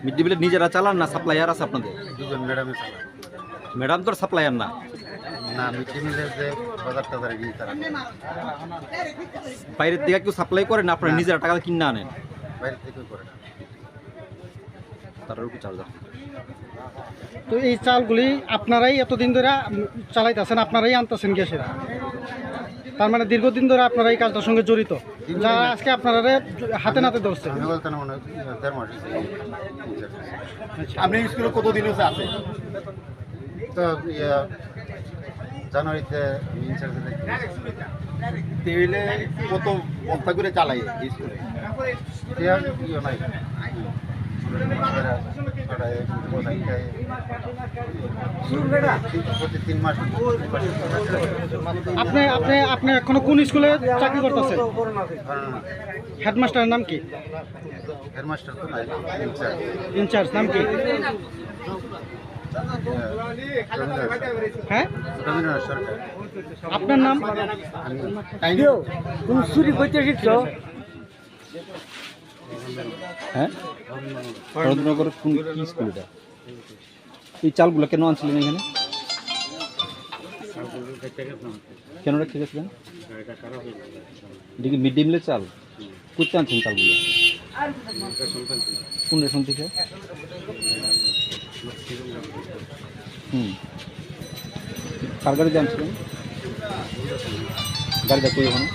মিড ডে মিলে নিজেরা চালান না সাপ্লায়ার আছে আপনাদের? দুজন ম্যাডামে চালান। ম্যাডাম তো সাপ্লায়ার না। না, মিড ডে মিলের যে বাজার টাজার এগুলি তারা করে। বাইরের থেকে কেউ সাপ্লাই করে না আপনারা নিজেরা টাকা কিনে আনেন? বাইরে থেকে করে না। তারারও কি চাল যাচ্ছে? তো এই চালগুলি আপনারাই এতদিন ধরে, উম, চালাইতেছেন, আপনারাই আনতেছেন গ্যাসের, তার মানে দীর্ঘদিন ধরে আপনারা এই কাজটার সঙ্গে জড়িত, যা আজকে আপনারা হাতে নাতে ধরছে। আমি বলতে না, মনে হয় দেড় মাস হয়েছে। আচ্ছা। আপনি স্কুলে কতদিন হয়েছে আছে? তো, ইয়া, জানুয়ারিতে আমি ইনচার্জ হয়ে গেছি। টেবিলে কত বস্তা করে চালাই এই স্কুলে? টেবিল ইয়ে নাই। ছড়ায়, ছড়ায়, প্রতি তিন মাস। আপনি, আপনি, আপনি এখনো কোন স্কুলে চাকরি করতেছেন? হ্যাঁ। হেডমাস্টারের নাম কি? হেডমাস্টার তো নাই, ইনচার্জ। ইনচার্জ নাম কি? হ্যাঁ? রবীন্দ্রনাথ সরকার। আপনার নাম? আমি। কেউ কোন চুরি করতে শিখছো? হ্যাঁ? ভরতনগর কোন, কি স্কুল এটা? এই চালগুলো কেন আনছিলেন এখানে? কেন রেখে গেছিলেন? এটা কি মিড ডে মিলের চাল? কোথায় আনছেন চালগুলো? কোন রেশন থেকে? হুম। কার গাড়িতে আনছিলেন? গাড়িটা কই ওখানে?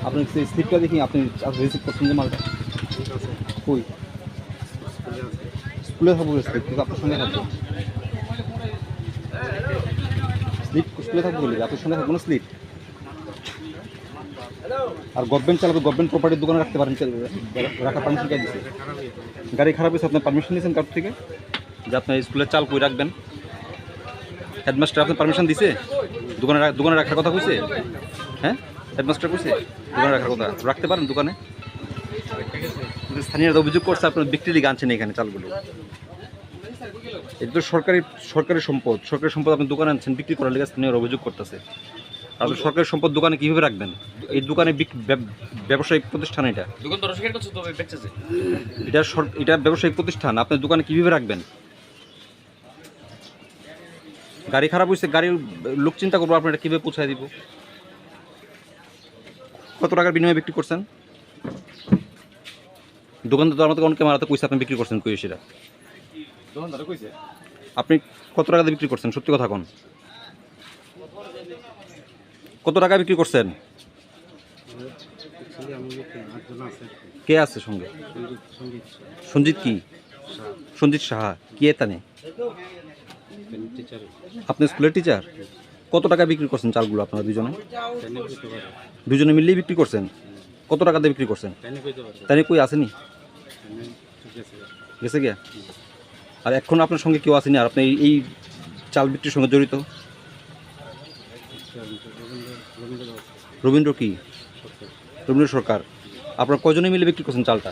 আপনি সেই স্লিপটা দেখি, আপনি রিসিভ করছেন যে মালটা? কই? স্কুলে থাকবো স্লিপ, কিন্তু আপনার সঙ্গে থাকবো। স্লিপ স্কুলে থাকবো বলে, আপনার সঙ্গে থাকবো না স্লিপ। আর গভর্নমেন্ট চালাবে, গভর্নমেন্ট প্রপার্টির দোকানে রাখতে পারেন, রাখার পারমিশন কে দিছে? গাড়ি খারাপ হয়েছে, আপনার পারমিশন নিয়েছেন কার থেকে যে আপনার স্কুলের চাল কই রাখবেন? হেডমাস্টার আপনার পারমিশন দিছে? দোকানে রা-, দোকানে রাখার কথা কইছে? হ্যাঁ, হেডমাস্টার কইছে দোকানে রাখার কথা? রাখতে পারেন দোকানে? কিন্তু স্থানীয়রা অভিযোগ করছে আপনার বিক্রি লিগে আনছেন এখানে চালগুলো। এটা তো সরকারি, সরকারি সম্পদ, সরকারি সম্পদ আপনি দোকানে আনছেন, বিক্রি করার লিগে স্থানীয়রা অভিযোগ করতেছে। আপনি সরকারি সম্পদ দোকানে কিভাবে রাখবেন? এই দোকানে বিক-, ব্যব-, ব্যবসায়িক প্রতিষ্ঠান এটা। দোকান তো রসিকের কাছে তো বেচেছে। এটা সর-, এটা ব্যবসায়িক প্রতিষ্ঠান, আপনি দোকানে কিভাবে রাখবেন? গাড়ি খারাপ হইছে, গাড়ির লোক চিন্তা করবো, আপনারা কিভাবে পৌঁছায় দিব? কত টাকার বিনিময়ে বিক্রি করছেন? দোকানদার তো আমাদের অনেকে মারাতে কইছে আপনি বিক্রি করছেন, কই সেটা? দোকানদারে কইছে। আপনি কত টাকা দিয়ে বিক্রি করছেন? সত্যি কথা কোন? কত টাকা বিক্রি করছেন? Actually, আমার লোক আটজন আছে। কে আছে সঙ্গে? সঞ্জিত, সঞ্জিত। সঞ্জিত কি? সাহা। সঞ্জিত সাহা। কি এ তানে? এমনি টিচার। আপনি স্কুলের টিচার? কত টাকা বিক্রি করছেন চালগুলো আপনারা দুজনে? তাই না কইতে পারে। দুজনে মিলেই বিক্রি করছেন? কত টাকা দিয়ে বিক্রি করছেন? তাই না কইতে পারে। তাই না কই আসেনি? এমনি ঠিক আছে। গেছে গিয়া? আর এখন আপনার সঙ্গে কেউ আসেনি? আর আপনি এই, এই চাল বিক্রির সঙ্গে জড়িত? রবীন্দ্র, রবীন্দ্র কি? সরকার। রবীন্দ্র সরকার। আপনারা কয়জনে মিলে বিক্রি করছেন চালটা?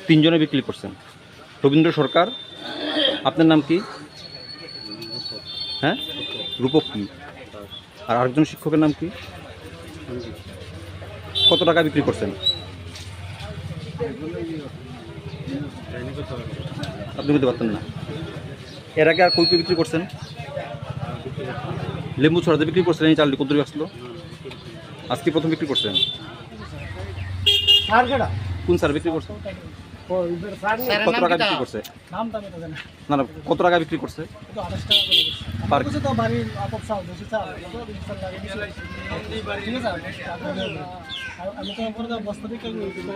তিনজনে বিক্রি করছেন। রবীন্দ্র সরকার, আপনার নাম কি? হ্যাঁ, রূপক কি? আর আরেকজন শিক্ষকের নাম কি? কত টাকা বিক্রি করছেন? আপনি বলতে পারতেন না। এর আগে আর কই কই বিক্রি করছেন? লেম্বু ছড়াতে বিক্রি করছেন এই চালটি কত আসলো? আজকে প্রথম বিক্রি করছেন? কোন স্যার বিক্রি করছেন? কত টাকা বিক্রি করছে? নাম তো আমি তো জানি না। না, না, কত টাকা বিক্রি করছে? এটা আঠাশ টাকা করে দিচ্ছে। পার আমার কাছে তো বাড়ির আপক চাল, দেশি চাল, কত দিন চাল লাগে, বেশি লাগে। ঠিক আছে? আর আমি তো পরে বস্তা দিয়ে কেন নিতে তো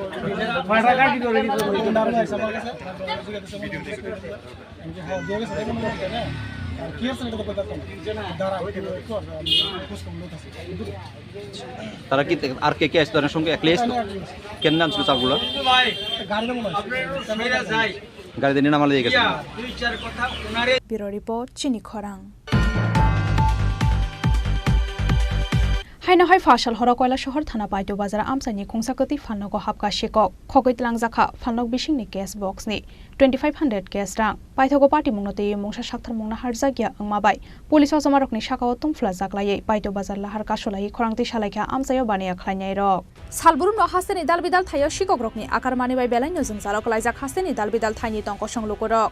কয় টাকা কিলো রেখে দিতে? দাম আছে আমার কাছে। আমি যে, হ্যাঁ, দিয়ে গেছে, দেখুন, মনে হয় না। আর কি আছে, এটা তো কইতাম না। দাঁড়া, একটু, একটু, আমি খোঁজ খবর নিতেছি। তারা কি তে-, আর কে কে আসতো? তার সঙ্গে একলাই আসতো? কেন আনছিল চালগুলো? গাড়িতে মনে হয়। গাড়িতে নিয়ে নামালে গেছে। Bureau Report, Chini Khorang. Haino hai phasal horo Koilasohor thana Paito bazar amchaini khungsa kwtwi phalnogo hapkha sikok. Khogwi tlangjak kha phalnok bisingni cash box ni twenty five hundred cash rang. Paithogo patimungno twiwi mungsa saktharmungno harjakya wngma bai police ojomarokni sakao tungphla jaklaiwi Paito bazar lahar kasulaiwi khorang twi salaikha amchaio baniya khlainairok. Salbrumno hasteni dalbidal thaio sikokrokni akar mani bai belaino jwngjalo klaijak hasteni dalbidal thaini tongkosong lukurok.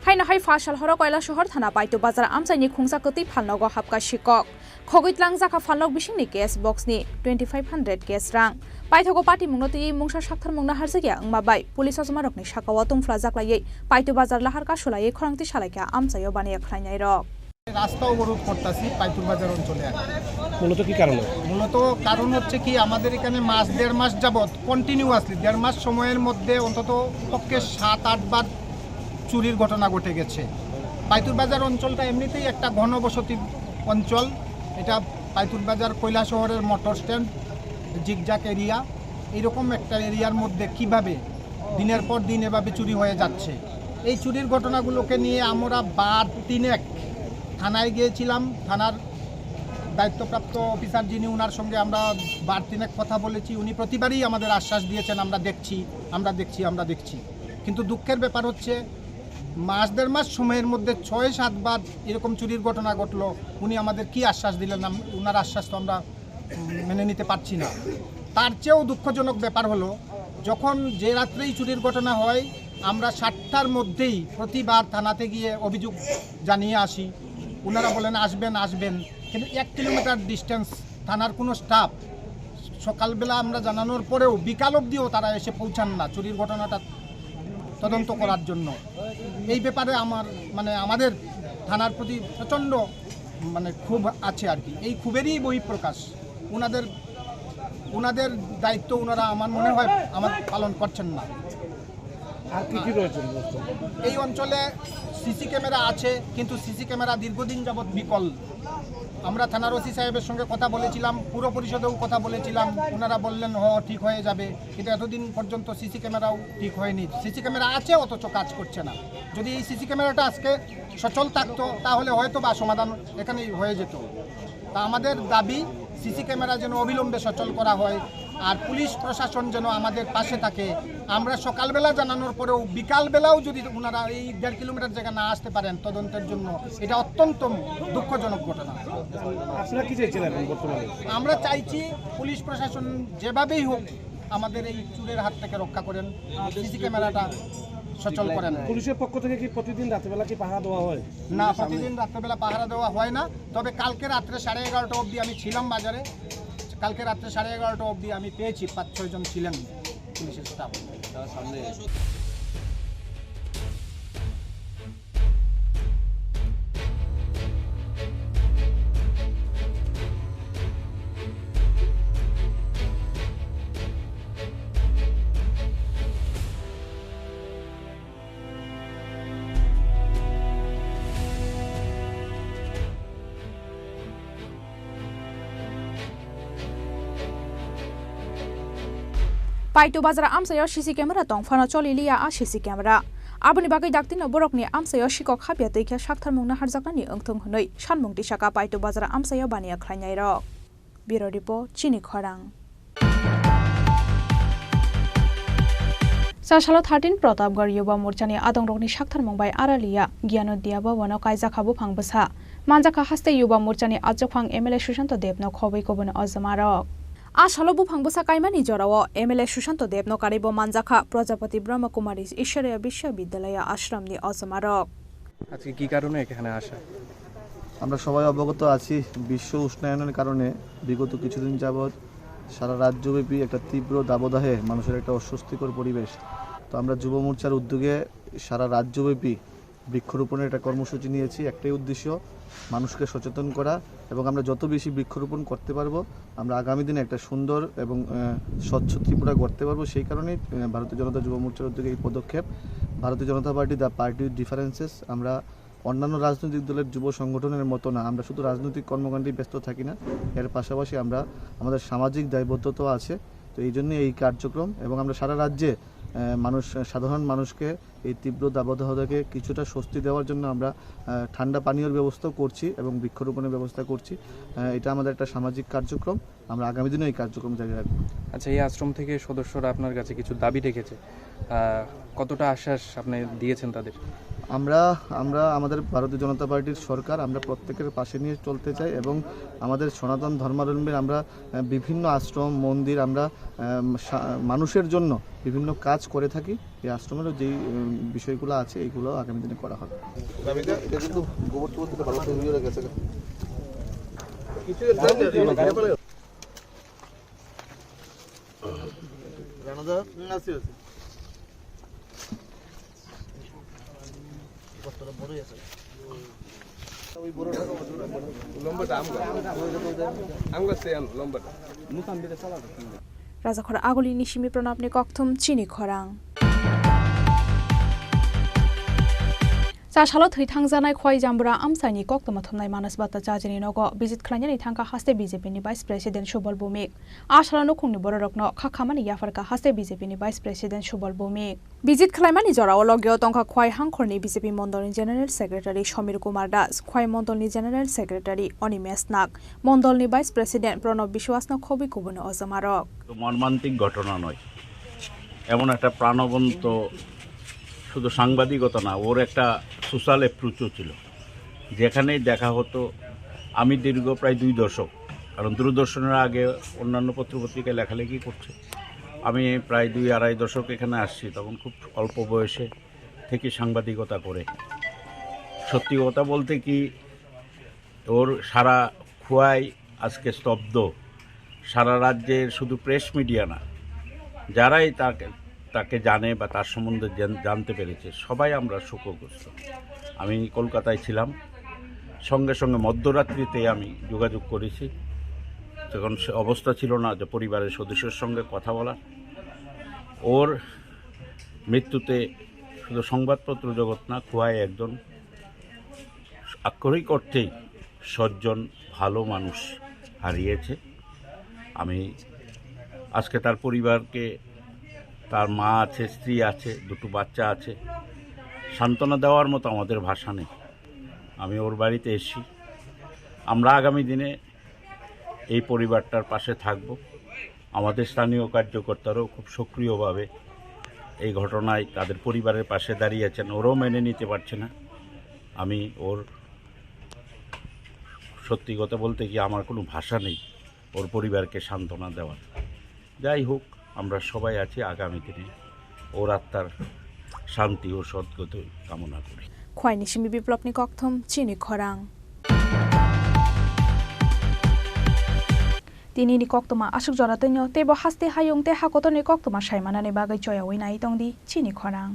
Haino hai phasal horo Koilasohor thana Paito bazar amchaini khungsa kwtwi phalnogo hapkha sikok. Khogwi tlangjak kha phalnok bisingni cash box ni twenty five hundred cash rang. Paithogo patimungno twiwi mungsa saktharmungno harjakya wngma bai police ojomarokni sakao tungphla jaklaiwi Paito bazar lahar kasulaiwi khorang twi salaikha amchaio baniya khlainairok. রাস্তা অবরোধ করতেছি পাইতুর বাজার অঞ্চলে আর কি। মূলত কি কারণে? মূলত কারণ হচ্ছে কি, আমাদের এখানে মাস, দেড় মাস যাবত কন্টিনিউয়াসলি, দেড় মাস সময়ের মধ্যে অন্তত পক্ষে সাত আট বার চুরির ঘটনা ঘটে গেছে। পাইতুর বাজার অঞ্চলটা এমনিতেই একটা ঘনবসতি অঞ্চল। এটা পাইতুর বাজার কৈলাসহরের মোটর স্ট্যান্ড, জিগজাগ এরিয়া। এইরকম একটা এরিয়ার মধ্যে কিভাবে দিনের পর দিন এভাবে চুরি হয়ে যাচ্ছে? এই চুরির ঘটনাগুলোকে নিয়ে আমরা বার তিনেক থানায় গিয়েছিলাম। থানার দায়িত্বপ্রাপ্ত অফিসার যিনি, ওনার সঙ্গে আমরা বার তিনেক কথা বলেছি। উনি প্রতিবারই আমাদের আশ্বাস দিয়েছেন, "আমরা দেখছি, আমরা দেখছি, আমরা দেখছি।" কিন্তু দুঃখের ব্যাপার হচ্ছে, মাস দেড় মাস সময়ের মধ্যে ছয় সাত বার এরকম চুরির ঘটনা ঘটলো। উনি আমাদের কি আশ্বাস দিলেন? আম-, ওনার আশ্বাস তো আমরা, উম, মেনে নিতে পারছি না। তার চেয়েও দুঃখজনক ব্যাপার হলো, যখন যে রাত্রেই চুরির ঘটনা হয়, আমরা সাতটার মধ্যেই প্রতিবার থানাতে গিয়ে অভিযোগ জানিয়ে আসি। ওনারা বলেন, "আসবেন, আসবেন।" কিন্তু এক কিলোমিটার ডিস্টেন্স থানার কোনো স্টাফ সকালবেলা আমরা জানানোর পরেও বিকাল অবধিও তারা এসে পৌঁছান না চুরির ঘটনাটা তদন্ত করার জন্য। এই ব্যাপারে আমার, মানে, আমাদের থানার প্রতি প্রচণ্ড, মানে, ক্ষোভ আছে আর কি। এই ক্ষোভেরই বহিঃপ্রকাশ। ওনাদের, ওনাদের দায়িত্ব ওনারা, আমার মনে হয়, আমার পালন করছেন না। আর কি কি রয়েছে এই অঞ্চলে? এই অঞ্চলে সিসি ক্যামেরা আছে, কিন্তু সিসি ক্যামেরা দীর্ঘদিন যাবৎ বিকল। আমরা থানার ওসি সাহেবের সঙ্গে কথা বলেছিলাম, পুর পরিষদেও কথা বলেছিলাম, ওনারা বললেন, "হ, ঠিক হয়ে যাবে।" কিন্তু এতদিন পর্যন্ত সিসি ক্যামেরাও ঠিক হয়নি। সিসি ক্যামেরা আছে, অথচ কাজ করছে না। যদি এই সিসি ক্যামেরাটা আজকে সচল থাকতো, তাহলে হয়তো বা সমাধান এখানেই হয়ে যেত। তা আমাদের দাবি, সিসি ক্যামেরা যেন অবিলম্বে সচল করা হয়, আর পুলিশ প্রশাসন যেন আমাদের পাশে থাকে। আমরা সকালবেলা জানানোর পরেও বিকালবেলাও যদি ওনারা এই দেড় কিলোমিটার জায়গা না আসতে পারেন তদন্তের জন্য, এটা অত্যন্ত দুঃখজনক ঘটনা। আপনারা কি চাইছেন এখন বর্তমানে? আমরা চাইছি পুলিশ প্রশাসন যেভাবেই হোক আমাদের এই চুরের হাত থেকে রক্ষা করেন, সিসি ক্যামেরাটা সচল করেন। পুলিশের পক্ষ থেকে কি প্রতিদিন রাতেরবেলা কি পাহারা দেওয়া হয়? না, প্রতিদিন রাত্রেবেলা পাহারা দেওয়া হয় না। তবে কালকে রাত্রে সাড়ে এগারোটা অবধি আমি ছিলাম বাজারে। কালকে রাত্রে সাড়ে এগারোটা অবধি আমি পেয়েছি, পাঁচ ছয় জন ছিলেন পুলিশের staff. Paito bazar amchaio C C camera tongphano choli liya a C C camera. Aboni bagwi daktino borokni amchaio sikok hapya twi khe saktharmungno harjaknani wngthung hwnwi sanmung tisaka Paito bazar amchaio baniya khlainairok. Bureau Report, Chini Khorang. Chasalo thirteen Pratapgarh Yuba Morchani adongrokni saktharmung bai Aralia Gyanodia Bhabano kaijakha buphang bwsa. Manjakha haste Yuba Morchani achukphang M L A Sushanto Debno khobwi kubun ojomarok. A salo buphang bwsa kaimani jorao M L A Sushanto Debno karwibo manjakha Prajapati Brahma Kumari Ishwariya Bishwabidyalaya Ashramni ojomarok. আজকে কি কারণে এখানে আসা? আমরা সবাই অবগত আছি, বিশ্ব উষ্ণায়নের কারণে বিগত কিছুদিন যাবৎ সারা রাজ্যব্যাপী একটা তীব্র দাবদাহে মানুষের একটা অস্বস্তিকর পরিবেশ। তো আমরা যুব মোর্চার উদ্যোগে সারা রাজ্যব্যাপী বৃক্ষরোপণের একটা কর্মসূচি নিয়েছি, একটাই উদ্দেশ্য, মানুষকে সচেতন করা। এবং আমরা যত বেশি বৃক্ষরোপণ করতে পারবো, আমরা আগামী দিনে একটা সুন্দর এবং, আহ, স্বচ্ছ ত্রিপুরা গড়তে পারবো। সেই কারণেই, আহ, ভারতীয় জনতা যুব মোর্চার উদ্যোগে এই পদক্ষেপ। ভারতীয় জনতা পার্টি, the party differences, আমরা অন্যান্য রাজনৈতিক দলের যুব সংগঠনের মতো না, আমরা শুধু রাজনৈতিক কর্মকাণ্ডেই ব্যস্ত থাকি না, এর পাশাপাশি আমরা, আমাদের সামাজিক দায়বদ্ধতাও আছে। তো এই জন্যই এই কার্যক্রম এবং আমরা সারা রাজ্যে, আহ, মানুষ, সাধারণ মানুষকে এই তীব্র দাবদাহ থেকে কিছুটা স্বস্তি দেওয়ার জন্য আমরা, আহ, ঠান্ডা পানীয়র ব্যবস্থাও করছি এবং বৃক্ষরোপণের ব্যবস্থা করছি। আহ, এটা আমাদের একটা সামাজিক কার্যক্রম, আমরা আগামী দিনেও এই কার্যক্রম জারি রাখবো। আচ্ছা, এই আশ্রম থেকে সদস্যরা আপনার কাছে কিছু দাবি রেখেছে, আহ, কতটা আশ্বাস আপনি দিয়েছেন তাদের? আমরা, আমরা আমাদের ভারতীয় জনতা পার্টির সরকার, আমরা প্রত্যেকের পাশে নিয়ে চলতে চাই এবং আমাদের সনাতন ধর্মাবলম্বীর আমরা, আহ, বিভিন্ন আশ্রম, মন্দির আমরা, আহ, সা-, মানুষের জন্য বিভিন্ন কাজ করে থাকি। এই আশ্রমেরও যেই, উম, বিষয়গুলো আছে, এইগুলো আগামী দিনে করা হবে। এটা কিন্তু গোবর টোবর থেকে ভালো করে ইয়ে গেছে। রানা দা? হুম, আছে, আছে। বস্তাটা বড়ই আছে। ওই বড়টা লম্বাটা আম গাছ। আম গাছ সেই আনো, লম্বাটা। Rajakhor Agulini simi Pranabni kokthum chini khorang. Chasalo thwi thangjanai Khwai Jambura amchaini koktwma thumnai Manas Bhattacharjini nogo visit khlainani thangkha haste B J P ni Vice President Subal Bhowmik. A salo nukhungni bororokno kha khamani yapharkha haste B J P ni Vice President Subal Bhowmik. Visit khlaimani jorao logio tongkha Khwai hangkhorni B J P mondolni General Secretary Somir Kumar Das, Khwai mondolni General Secretary Animesh Nag, mondolni Vice President Pranab Biswas no khobwi kubuni ojomarok. তো মর্মান্তিক ঘটনা নয়, এমন একটা প্রাণবন্ত, শুধু সাংবাদিকতা না, ওর একটা সোশ্যাল অ্যাপ্রোচও ছিল। যেখানেই দেখা হতো, আমি দীর্ঘ প্রায় দুই দশক, কারণ দূরদর্শনের আগে অন্যান্য পত্রপত্রিকায় লেখালেখি করছে, আমি প্রায় দুই আড়াই দশক এখানে আসছি, তখন খুব অল্প বয়সে থেকে সাংবাদিকতা করে। সত্যি কথা বলতে কি, ওর সারা খোয়াই আজকে স্তব্ধ। সারা রাজ্যের শুধু প্রেস মিডিয়া না, যারাই তাকে, তাকে জানে বা তার সম্বন্ধে জান-, জানতে পেরেছে, সবাই আমরা শোকগ্রস্ত। আমি কলকাতায় ছিলাম, সঙ্গে সঙ্গে মধ্যরাত্রিতে আমি যোগাযোগ করেছি, যখন সে অবস্থা ছিল না যে পরিবারের সদস্যের সঙ্গে কথা বলা। ওর মৃত্যুতে শুধু সংবাদপত্র জগৎ না, খোয়াই একজন আক্ষরিক অর্থেই সজ্জন, ভালো মানুষ হারিয়েছে। আমি আজকে তার পরিবারকে, তার মা আছে, স্ত্রী আছে, দুটো বাচ্চা আছে, সান্ত্বনা দেওয়ার মতো আমাদের ভাষা নেই। আমি ওর বাড়িতে এসেছি। আমরা আগামী দিনে এই পরিবারটার পাশে থাকব। আমাদের স্থানীয় কার্যকর্তারাও খুব সক্রিয়ভাবে এই ঘটনায় তাদের পরিবারের পাশে দাঁড়িয়ে আছেন। ওরাও মেনে নিতে পারছে না। আমি ওর, সত্যি কথা বলতে কি, আমার কোনো ভাষা নেই ওর পরিবারকে সান্ত্বনা দেওয়ার। যাই হোক, আমরা সবাই আছি আগামী দিনে ওর আত্মার শান্তি ও সদ্গতি কামনা করি। Khwaini simi Biplopni kokthum chini khorang. Tinini koktwma aswk jora twino teibo haste hayung tei hakotorni koktwma saimanani bagwi choyaui nai tongdi chini khorang.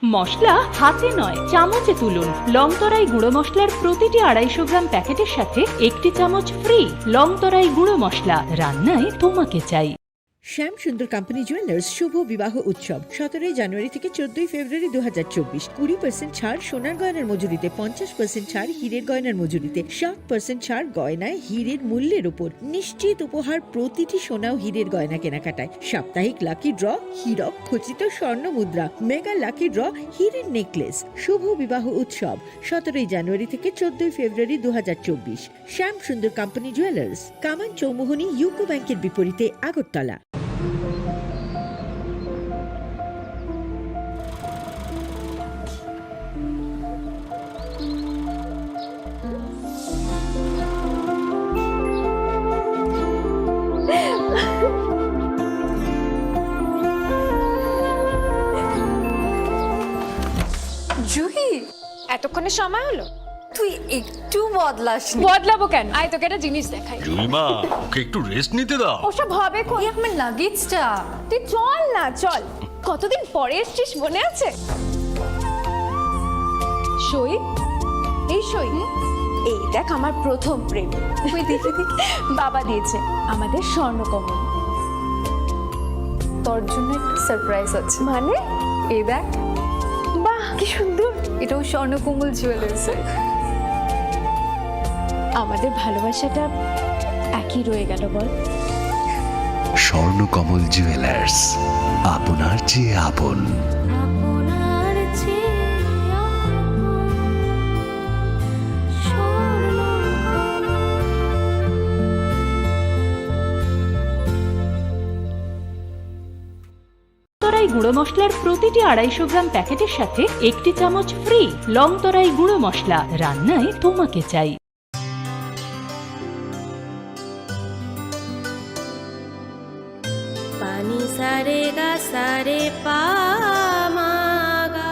মশলা হাতে নয়, চামচে তুলুন। লংতরাই গুঁড়ো মশলার প্রতিটি আড়াইশো গ্রাম প্যাকেটের সাথে একটি চামচ ফ্রি। লংতরাই গুঁড়ো মশলা, রান্নায় তোমাকে চাই। শ্যাম সুন্দর কোম্পানি জুয়েলার্স শুভ বিবাহ উৎসব সতেরোই জানুয়ারি থেকে চোদ্দই ফেব্রুয়ারি দু হাজার চব্বিশ। কুড়ি পার্সেন্ট ছাড় সোনার গয়নার মজুরিতে, পঞ্চাশ পার্সেন্ট ছাড় হীরের গয়নার মজুরিতে, সাত পার্সেন্ট ছাড় গয়নায় হীরের মূল্যের উপর। নিশ্চিত উপহার প্রতিটি সোনা ও হীরের গয়না কেনাকাটায়। সাপ্তাহিক লাকি ড্র, হীরক খচিত স্বর্ণ মুদ্রা, মেগা লাকি ড্র, হীরের নেকলেস। শুভ বিবাহ উৎসব সতেরোই জানুয়ারি থেকে চোদ্দই ফেব্রুয়ারি দু হাজার চব্বিশ। শ্যাম সুন্দর কোম্পানি জুয়েলার্স, কামান চৌমুহনী ইউকো ব্যাংকের বিপরীতে, আগরতলা। জুহি, এতক্ষণে সময় হলো? তুই একটু বদলাসনি। বদলাবো কেন? আয়, তোকে একটা জিনিস দেখাই। জুইমা, ওকে একটু রেস্ট নিতে দাও। ওসব হবে কোন? এই আমার লাগেজটা। তুই চল না, চল। কতদিন পরে এসছিস, মনে আছে? সই, এই সই, এই দেখ আমার প্রথম প্রেম। কই দেখি, দেখি। বাবা দিয়েছে, আমাদের স্বর্ণকমল। তোর জন্য একটা সারপ্রাইজ আছে। মানে? এই দেখ। বাহ, কি সুন্দর। এটাও স্বর্ণকমল জুয়েলার্সের। আমাদের ভালোবাসাটা একই রয়ে গেল, বল? স্বর্ণকমল জুয়েলার্স, আপনার চেয়ে আপন। আপনার চেয়ে আপন স্বর্ণকমল। তরাই গুঁড়ো মশলার প্রতিটি আড়াইশো গ্রাম প্যাকেটের সাথে একটি চামচ ফ্রি। লং তরাই গুঁড়ো মশলা, রান্নায় তোমাকে চাই। Pani sa re ga sa re pa ma ga.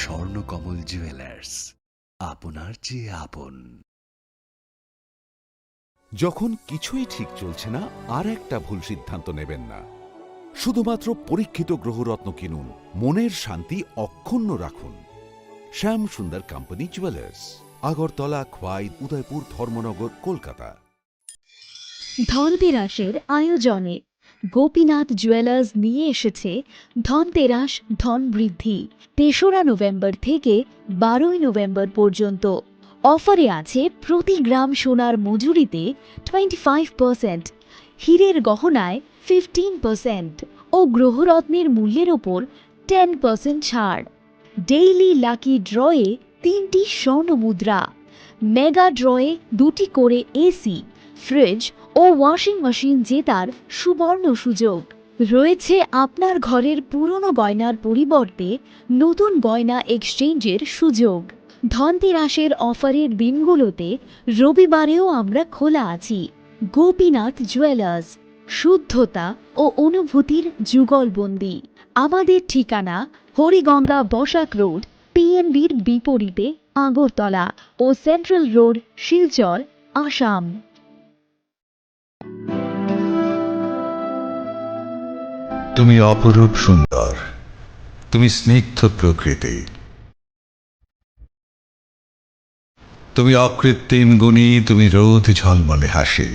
Swarnakamal jewellers, আপনার চেয়ে আপন। যখন কিছুই ঠিক চলছে না, আর একটা ভুল সিদ্ধান্ত নেবেন না। শুধুমাত্র পরীক্ষিত গ্রহরত্ন কিনুন, মনের শান্তি অক্ষুণ্ণ রাখুন। শ্যাম সুন্দর কোম্পানি জুয়েলার্স, আগরতলা, খোয়াই, উদয়পুর, ধর্মনগর, কলকাতা। ধনতেরাসের আয়োজনে গোপীনাথ জুয়েলার্স নিয়ে এসেছে ধনতেরাস ধন বৃদ্ধি। তেসরা নভেম্বর থেকে বারোই নভেম্বর পর্যন্ত অফারে আছে প্রতি গ্রাম সোনার মজুরিতে টোয়েন্টি ফাইভ পার্সেন্ট, হীরের গহনায় ফিফটিন পার্সেন্ট ও গ্রহরত্নের মূল্যের ওপর টেন পার্সেন্ট ছাড়। ডেইলি লাকি ড্রয়ে তিনটি স্বর্ণ মুদ্রা, মেগা ড্রয়ে দুটি করে এসি, ফ্রিজ ও ওয়াশিং মেশিন জেতার সুবর্ণ সুযোগ। রয়েছে আপনার ঘরের পুরনো গয়নার পরিবর্তে নতুন গয়না এক্সচেঞ্জের সুযোগ। ধনতেরাসের অফারের দিনগুলোতে রবিবারেও আমরা খোলা আছি। গোপীনাথ জুয়েলার্স, শুদ্ধতা ও অনুভূতির যুগলবন্দি। আমাদের ঠিকানা হরিগঙ্গা বসাক রোড, পিএনবির বিপরীতে আগরতলা ও সেন্ট্রাল রোড, শিলচর, আসাম। তুমি অপরূপ সুন্দর, তুমি স্নিগ্ধ প্রকৃতি। তুমি অকৃত্রিম গুণী, তুমি রোদ ঝলমলে হাসি,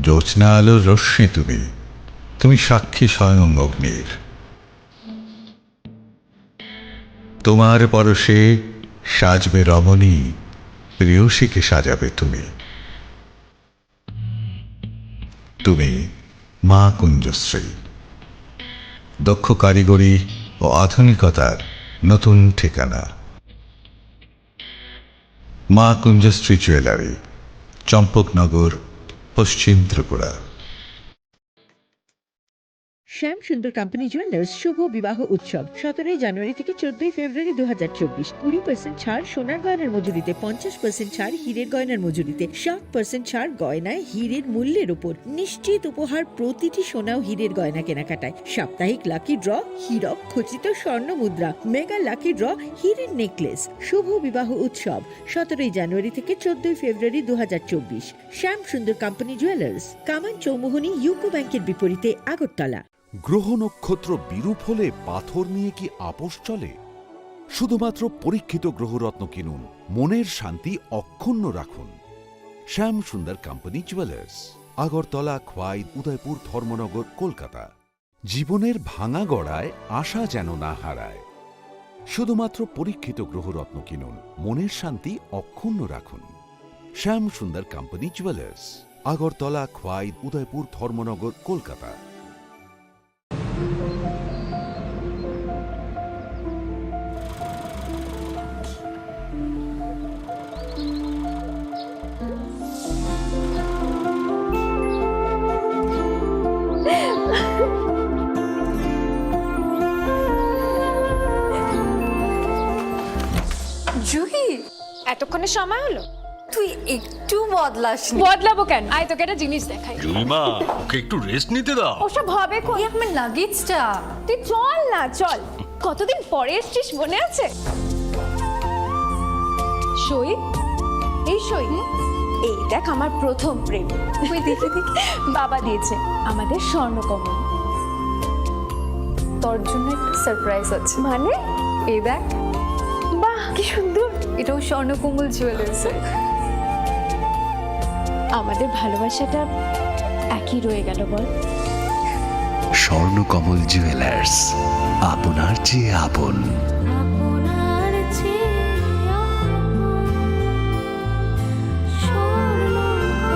জ্যোৎস্না আলোর রশ্মি তুমি, তুমি সাক্ষী স্বয়ং অগ্নির। তোমার পরশে সাজবে রমণী, প্রেয়সীকে সাজাবে তুমি। তুমি মা কুঞ্জশ্রী, দক্ষ কারিগরি ও আধুনিকতার নতুন ঠিকানা। মা কুঞ্জশ্রী জুয়েলারি, চম্পকনগর, পশ্চিম ত্রিপুরা। শ্যাম সুন্দর কোম্পানি জুয়েলার্স শুভ বিবাহ উৎসব সতেরোই জানুয়ারি থেকে চোদ্দই ফেব্রুয়ারি দু হাজার চব্বিশ। কুড়ি পার্সেন্ট ছাড় সোনার গয়নার মজুরিতে, পঞ্চাশ পার্সেন্ট ছাড় হীরের গয়নার মজুরিতে, ষাট পার্সেন্ট ছাড় গয়নায় হীরের মূল্যের উপর, নিশ্চিত উপহার প্রতিটি সোনা ও হীরের গয়না কেনাকাটায়, সাপ্তাহিক লাকি ড্র, হীরক খচিত স্বর্ণ মুদ্রা, মেগা লাকি ড্র, হীরের নেকলেস। শুভ বিবাহ উৎসব সতেরোই জানুয়ারি থেকে চোদ্দই ফেব্রুয়ারি দু হাজার চব্বিশ। শ্যাম সুন্দর কোম্পানি জুয়েলার্স, কামান চৌমুহনী ইউকো ব্যাংকের বিপরীতে আগরতলা। গ্রহ নক্ষত্র বিরূপ হলে পাথর নিয়ে কি আপোষ চলে? শুধুমাত্র পরীক্ষিত গ্রহরত্ন কিনুন, মনের শান্তি অক্ষুণ্ণ রাখুন। শ্যাম সুন্দর কোম্পানি জুয়েলার্স, আগরতলা, খোয়াই, উদয়পুর, ধর্মনগর, কলকাতা। জীবনের ভাঙা গড়ায় আশা যেন না হারায়। শুধুমাত্র পরীক্ষিত গ্রহরত্ন কিনুন, মনের শান্তি অক্ষুণ্ণ রাখুন। শ্যাম সুন্দর কোম্পানি জুয়েলার্স, আগরতলা, খোয়াই, উদয়পুর, ধর্মনগর, কলকাতা। জুহি, এতক্ষণে সময় হলো? তুই একটু বদলাসনি। বদলাবো কেন? আয়, তোকে একটা জিনিস দেখাই। জুলিমা, ওকে একটু রেস্ট নিতে দাও। ওসব হবে কোন? এই আমার লাগেজটা। তুই চল না, চল। কতদিন পরে এসছিস, মনে আছে? সই, এই সই। হুম? এই দেখ, আমার প্রথম প্রেম। ওই দেখি, দেখি। বাবা দিয়েছে, আমাদের স্বর্ণকমল। তোর জন্য একটা সারপ্রাইজ আছে। মানে? এই দেখ। বাহ, কি সুন্দর। এটাও স্বর্ণকমল জুয়েলার্স। আমাদের ভালোবাসাটা একই রয়ে গেল, বল? স্বর্ণকমল জুয়েলার্স, আপনার চেয়ে আপন। আপনার চেয়ে আপন স্বর্ণকমল।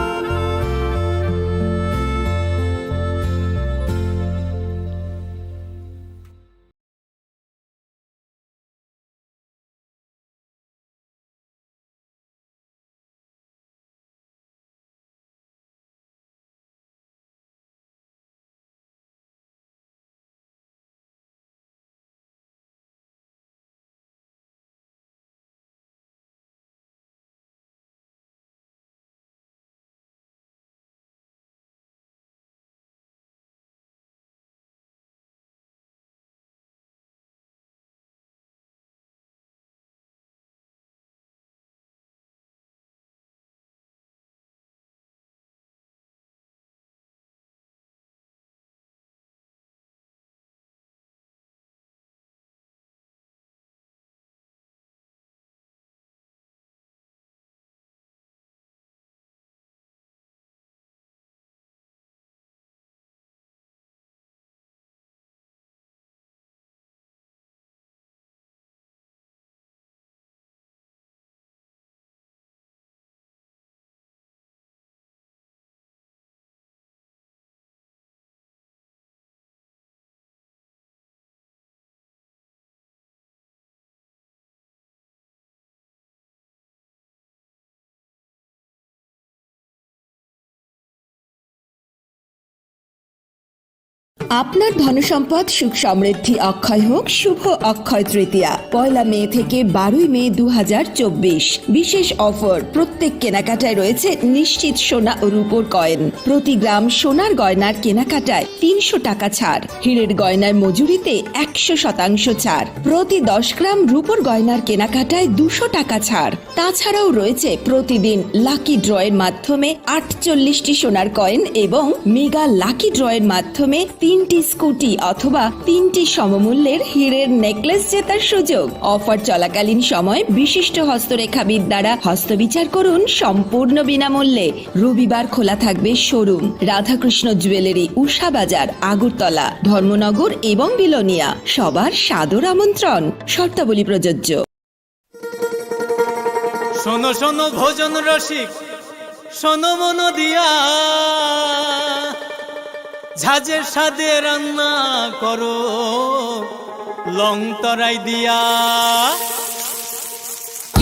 আপনার ধনসম্পদ সুখ সমৃদ্ধি অক্ষয় হোক শুভ অক্ষয় তৃতীয়া। পয়লা মে থেকে বারোই মে দু হাজার চব্বিশ। বিশেষ অফার, প্রত্যেক কেনাকাটায় রয়েছে নিশ্চিত সোনা ও রূপোর কয়েন। প্রতি গ্রাম সোনার গয়নার কেনাকাটায় তিনশো টাকা ছাড়, হীরের গয়নার মজুরিতে একশো শতাংশ ছাড়, প্রতি দশ গ্রাম রূপোর গয়নার কেনাকাটায় দুশো টাকা ছাড়। তাছাড়াও রয়েছে প্রতিদিন লাকি ড্রয়ের মাধ্যমে আটচল্লিশটি সোনার কয়েন এবং মেগা লাকি ড্রয়ের মাধ্যমে তিনটি স্কুটি অথবা তিনটি সমমূল্যের হীরের নেকলেস জেতার সুযোগ। অফার চলাকালীন সময় বিশিষ্ট হস্তরেখাবিদ দ্বারা হস্তবিচার করুন সম্পূর্ণ বিনামূল্যে। রবিবার খোলা থাকবে শোরুম, রাধাকৃষ্ণ জুয়েলারি, উষা বাজার, আগরতলা, ধর্মনগর এবং বিলোনিয়া। সবার সাদর আমন্ত্রণ। শর্তাবলী প্রযোজ্য। শোনো শোনো ভোজন রসিক, শোনো মন দিয়া, ঝাঁঝের স্বাদে রান্না করো লং তরাই দিয়া।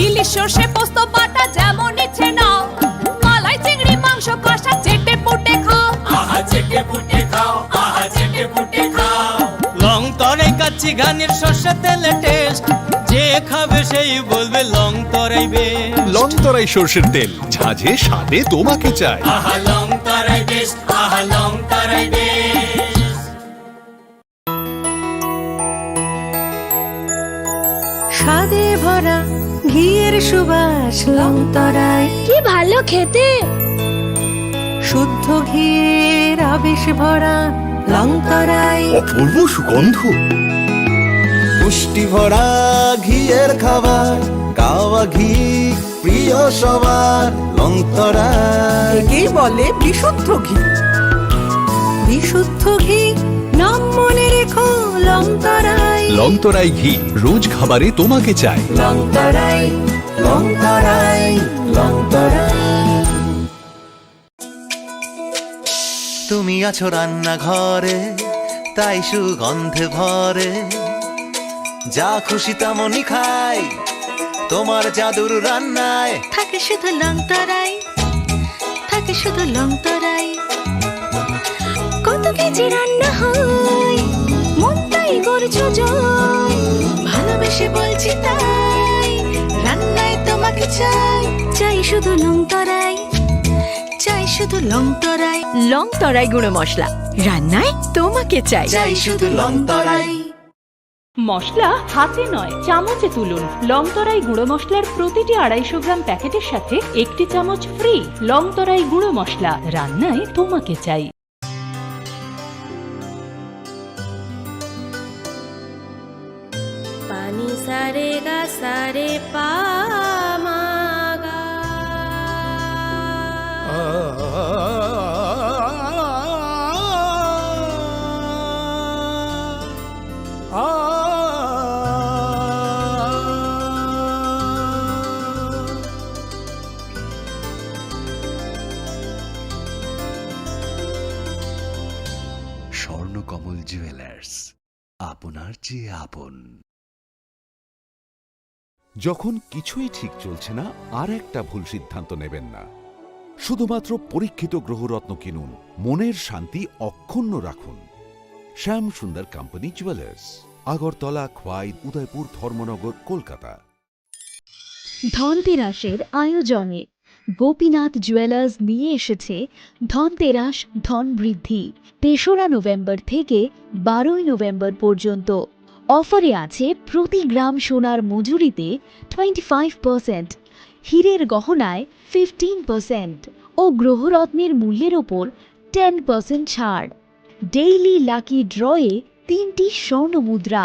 ইলিশ সর্ষে পোস্ত বাটা যেমন ইচ্ছে নাও, মালাই চিংড়ি মাংস কষা চেটে পুটে খাও। আহা চেটে পুটে খাও, আহা চেটে পুটে খাও। লং তরাই কাচ্চি ঘানির সর্ষে তেলে টেস্ট, যে খাবে সেই বলবে লং তরাই বেস্ট। লং তরাই সর্ষের তেল, ঝাঁঝে স্বাদে তোমাকে চাই। আহা লং তরাই বেস্ট, আহা লং তরাই বেস্ট। স্বাদে ভরা ঘিয়ের সুবাস লং তরাই। কি ভালো খেতে। শুদ্ধ ঘিয়ের আবেশ ভরা লং তরাই। অপূর্ব সুগন্ধ। পুষ্টি ভরা ঘিয়ের খাবার, গাওয়া ঘি প্রিয় সবার লং তরাই। একেই বলে বিশুদ্ধ ঘি। বিশুদ্ধ ঘি, নাম মনে রেখো লং তরাই। লং তরাই ঘি, রোজ খাবারে তোমাকে চাই। লং তরাই, লং তরাই, লং তরাই। তুমি আছো রান্নাঘরে, তাই সুগন্ধে ভরে। যা খুশি তেমনই খাই, তোমার জাদুর রান্নায়। থাকে শুধু লং তরাই, থাকে শুধু লং তরাই। কত কেজি রান্না হয়, মনটাই করছো জয়। ভালোবেসে বলছি তাই, রান্নায় তোমার চাই, চাই শুধু লং তরাই, চাই শুধু লং তরাই। লং তরাই গুঁড়ো মশলা, রান্নায় তোমাকে চাই। চাই শুধু লং তরাই। মশলা হাতে নয়, চামচে তুলুন। লং তরাই গুঁড়ো মশলার প্রতিটি আড়াইশো গ্রাম প্যাকেটের সাথে একটি চামচ ফ্রি। লং তরাই গুঁড়ো মশলা, রান্নায় তোমাকে চাই। Pani sare ga sare pa ma ga. Swarnakamal jewellers, আপনার চেয়ে আপন। যখন কিছুই ঠিক চলছে না, আর একটা ভুল সিদ্ধান্ত নেবেন না। শুধুমাত্র পরীক্ষিত গ্রহরত্ন কিনুন, মনের শান্তি অক্ষুণ্ণ রাখুন। শ্যাম সুন্দর কোম্পানি জুয়েলার্স, আগরতলা, খোয়াই, উদয়পুর, ধর্মনগর, কলকাতা। ধনতেরাসের আয়োজনে গোপীনাথ জুয়েলার্স নিয়ে এসেছে ধনতেরাস ধন বৃদ্ধি। তেসরা নভেম্বর থেকে বারোই নভেম্বর পর্যন্ত অফারে আছে প্রতি গ্রাম সোনার মজুরিতে টোয়েন্টি ফাইভ পার্সেন্ট, হীরের গহনায় ফিফটিন পার্সেন্ট ও গ্রহরত্নের মূল্যের ওপর টেন পার্সেন্ট ছাড়। ডেইলি লাকি ড্রয়ে তিনটি স্বর্ণ মুদ্রা,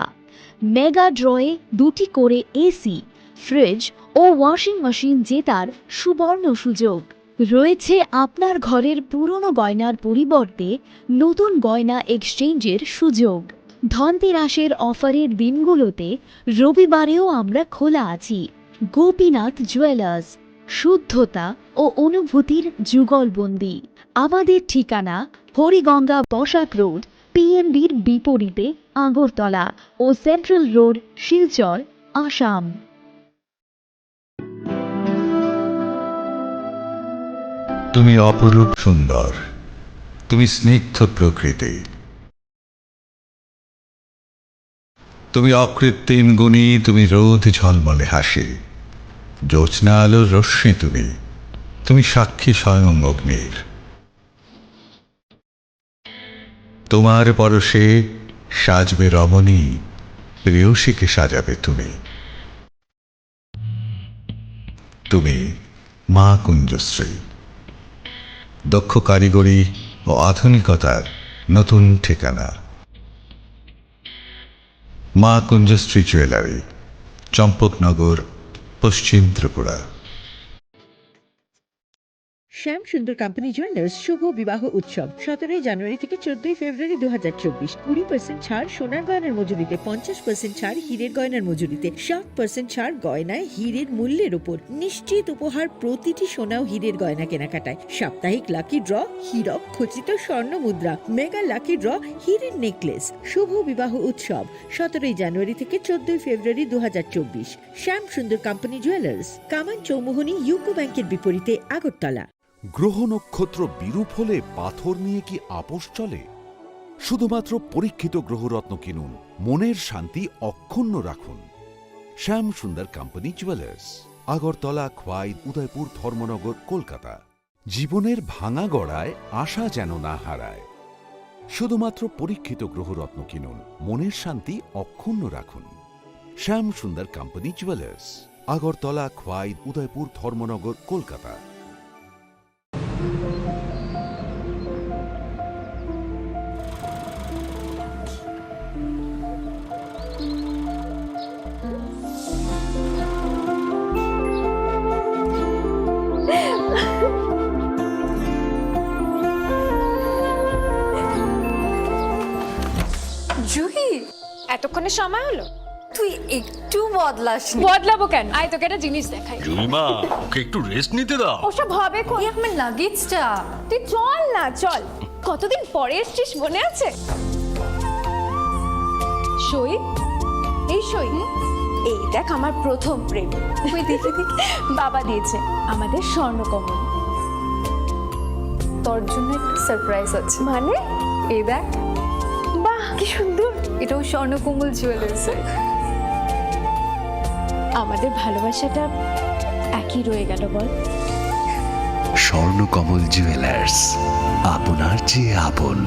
মেগা ড্রয়ে দুটি করে এসি, ফ্রিজ ও ওয়াশিং মেশিন জেতার সুবর্ণ সুযোগ। রয়েছে আপনার ঘরের পুরনো গয়নার পরিবর্তে নতুন গয়না এক্সচেঞ্জের সুযোগ। ধনতেরাসের অফারের দিনগুলোতে রবিবারেও আমরা খোলা আছি। গোপীনাথ জুয়েলার্স, শুদ্ধতা ও অনুভূতির যুগলবন্দি। আমাদের ঠিকানা হরিগঙ্গা বসাক রোড, পিএনবির বিপরীতে আগরতলা ও সেন্ট্রাল রোড, শিলচর, আসাম। তুমি অপরূপ সুন্দর, তুমি স্নিগ্ধ প্রকৃতি। তুমি অকৃত্রিম গুণী, তুমি রোদ ঝলমলে হাসি, জ্যোৎস্না আলোর রশ্মি তুমি, তুমি সাক্ষী স্বয়ং অগ্নির। তোমার পরশে সাজবে রমণী, প্রেয়সীকে সাজাবে তুমি। তুমি মা কুঞ্জশ্রী, দক্ষ কারিগরি ও আধুনিকতার নতুন ঠিকানা। মা কুঞ্জশ্রী জুয়েলারি, চম্পকনগর, পশ্চিম ত্রিপুরা। শ্যাম সুন্দর কোম্পানি জুয়েলার্স শুভ বিবাহ উৎসব সতেরোই জানুয়ারি থেকে চোদ্দই ফেব্রুয়ারি দু হাজার চব্বিশ। কুড়ি পার্সেন্ট ছাড় সোনার গয়নার মজুরিতে, পঞ্চাশ পার্সেন্ট ছাড় হীরের গয়নার মজুরিতে, সাত পার্সেন্ট ছাড় গয়নায় হীরের মূল্যের উপর। নিশ্চিত উপহার প্রতিটি সোনা ও হীরের গয়না কেনাকাটায়। সাপ্তাহিক লাকি ড্র, হীরক খচিত স্বর্ণ মুদ্রা, মেগা লাকি ড্র, হীরের নেকলেস। শুভ বিবাহ উৎসব সতেরোই জানুয়ারি থেকে চোদ্দই ফেব্রুয়ারি দু হাজার চব্বিশ। শ্যাম সুন্দর কোম্পানি জুয়েলার্স, কামান চৌমুহনী ইউকো ব্যাংকের বিপরীতে আগরতলা। গ্রহ নক্ষত্র বিরূপ হলে পাথর নিয়ে কি আপোষ চলে? শুধুমাত্র পরীক্ষিত গ্রহরত্ন কিনুন, মনের শান্তি অক্ষুণ্ণ রাখুন। শ্যাম সুন্দর কোম্পানি জুয়েলার্স, আগরতলা, খোয়াই, উদয়পুর, ধর্মনগর, কলকাতা। জীবনের ভাঙা গড়ায় আশা যেন না হারায়। শুধুমাত্র পরীক্ষিত গ্রহরত্ন কিনুন, মনের শান্তি অক্ষুণ্ণ রাখুন। শ্যাম সুন্দর কোম্পানি জুয়েলার্স, আগরতলা, খোয়াই, উদয়পুর, ধর্মনগর, কলকাতা। জুহি, এতক্ষণে সময় হলো? তুই একটু বদলাসনি। বদলাবো কেন? আয়, তোকে একটা জিনিস দেখাই। জুইমা, ওকে একটু রেস্ট নিতে দাও। ওসব হবে কই? এই আমার লাগেজটা। তুই চল না, চল। কতদিন পরে এসছিস, মনে আছে? সই, এই সই। এই দেখ, আমার প্রথম প্রেম। তুই দেখে দেখে। বাবা দিয়েছে আমাদের স্বর্ণকমল। তোর জন্য একটা সারপ্রাইজ আছে। মানে? এই দেখ। বাহ, কি সুন্দর। এটাও স্বর্ণকমল জুয়েলার্সের। আমাদের ভালোবাসাটা একই রয়ে গেল বল। স্বর্ণকমল জুয়েলার্স, আপনার চেয়ে আপন।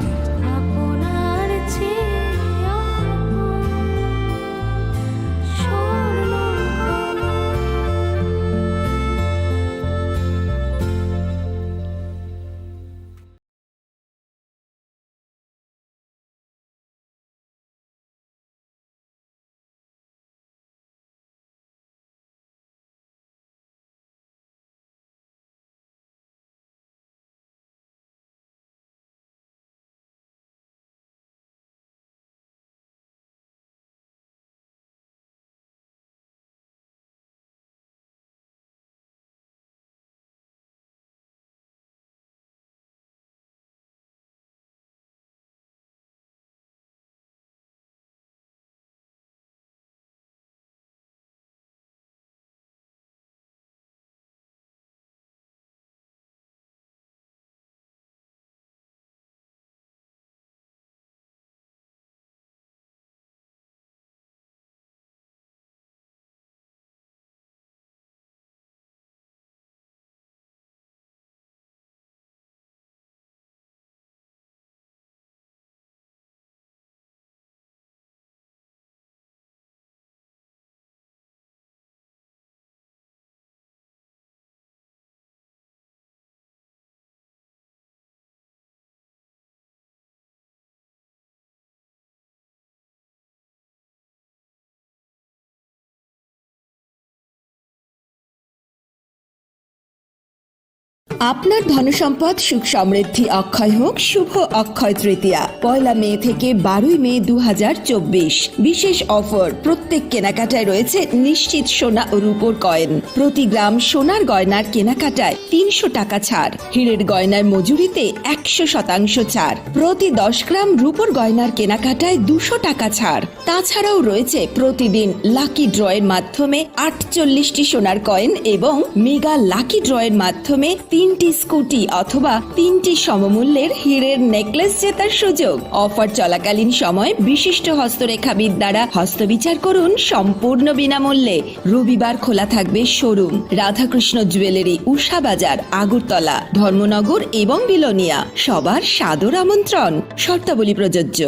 আপনার ধনসম্পদ সুখ সমৃদ্ধি অক্ষয় হোক শুভ অক্ষয় তৃতীয়া, পয়লা মে থেকে বারোই মে দু হাজার চব্বিশ। বিশেষ অফার, প্রত্যেক কেনাকাটায় রয়েছে নিশ্চিত সোনা ও রূপোর কয়েন। প্রতি গ্রাম সোনার গয়নার কেনাকাটায় তিনশো টাকা ছাড়, হীরের গয়নার মজুরিতে একশো শতাংশ ছাড়, প্রতি দশ গ্রাম রূপোর গয়নার কেনাকাটায় দুশো টাকা ছাড়। তাছাড়াও রয়েছে প্রতিদিন লাকি ড্রয়ের মাধ্যমে আটচল্লিশটি সোনার কয়েন এবং মেগা লাকি ড্রয়ের মাধ্যমে তিনটি স্কুটি অথবা তিনটি সমমূল্যের হীরের নেকলেস জেতার সুযোগ। অফার চলাকালীন সময় বিশিষ্ট হস্তরেখাবিদ দ্বারা হস্তবিচার করুন সম্পূর্ণ বিনামূল্যে। রবিবার খোলা থাকবে শোরুম, রাধাকৃষ্ণ জুয়েলারি, উষা বাজার, আগরতলা, ধর্মনগর এবং বিলোনিয়া। সবার সাদর আমন্ত্রণ। শর্তাবলী প্রযোজ্য।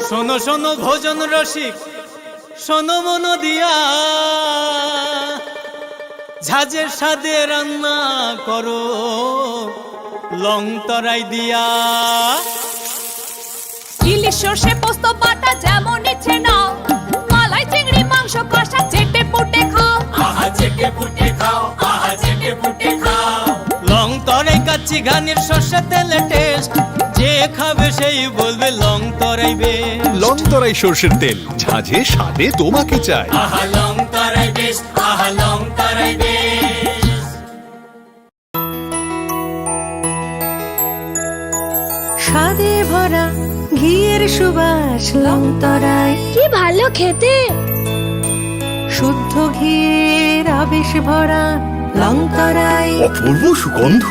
শোনো শোনো ভোজন রসিক, শোনো মন দিয়া, ঝাঁঝের স্বাদে রান্না করো লং তরাই দিয়া। ইলিশ সর্ষে পোস্ত বাটা যেমন ইচ্ছে নাও, মালাই চিংড়ি মাংস কষা চেটে পুটে খাও। আহা চেটে পুটে খাও, আহা চেটে পুটে খাও। লং তরাই কাচ্চি ঘানির সর্ষে তেলে টেস্ট, যে খাবে সেই বলবে লং তরাই বেশ। লং তরাই সর্ষের তেল, ঝাঁঝে স্বাদে তোমাকে চাই। আহা লং তরাই বেশ, আহা লং তরাই বেশ। স্বাদে ভরা ঘিয়ের সুবাস লং তরাই। কি ভালো খেতে। শুদ্ধ ঘিয়ের আবেশ ভরা লং তরাই। অপূর্ব সুগন্ধ।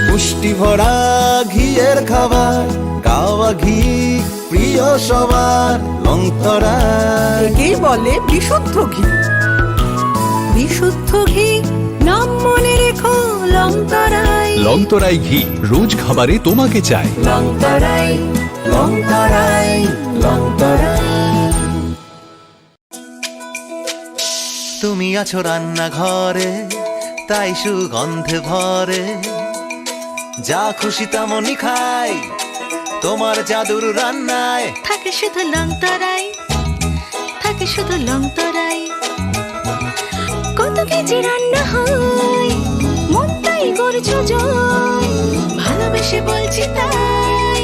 পুষ্টি ভরা ঘিয়ের খাবার, কাওয়া ঘি প্রিয় সবার লং তরাই। একেই বলে বিশুদ্ধ ঘি। বিশুদ্ধ ঘি, নাম মনে রেখো লং তরাই। লং তরাই ঘি, রোজ খাবারে তোমাকে চাই। লং তরাই, লং তরাই, লং তরাই। তুমি আছো রান্নাঘরে, তাই সুগন্ধে ভরে। যা খুশি তেমনই খাই তোমার জাদুর রান্নায়। থাকে শুধু লং তরাই, থাকে শুধু লং তরাই। কত কেজি রান্না হয়, মনটাই করছো জয়। ভালোবেসে বলছি তাই,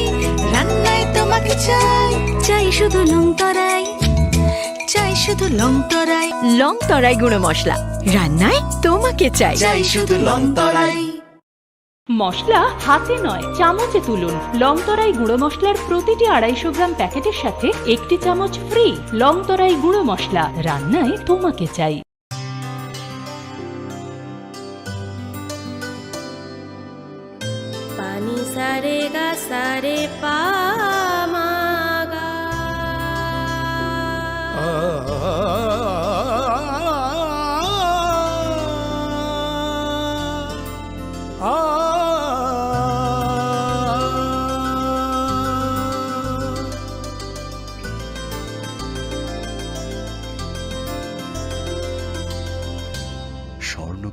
রান্নায় তোমাকে চাই। চাই শুধু লং তরাই, চাই শুধু লং তরাই। লং তরাই গুঁড়ো মশলা, রান্নায় তোমাকে চাই। চাই শুধু লং তরাই। মশলা হাতে নয়, চামচে তুলুন। লং তরাই গুঁড়ো মশলার প্রতিটি আড়াইশো গ্রাম প্যাকেটের সাথে একটি চামচ ফ্রি। লং তরাই গুঁড়ো মশলা, রান্নায় তোমাকে চাই। পানি সারে গা সারে পা মা গা।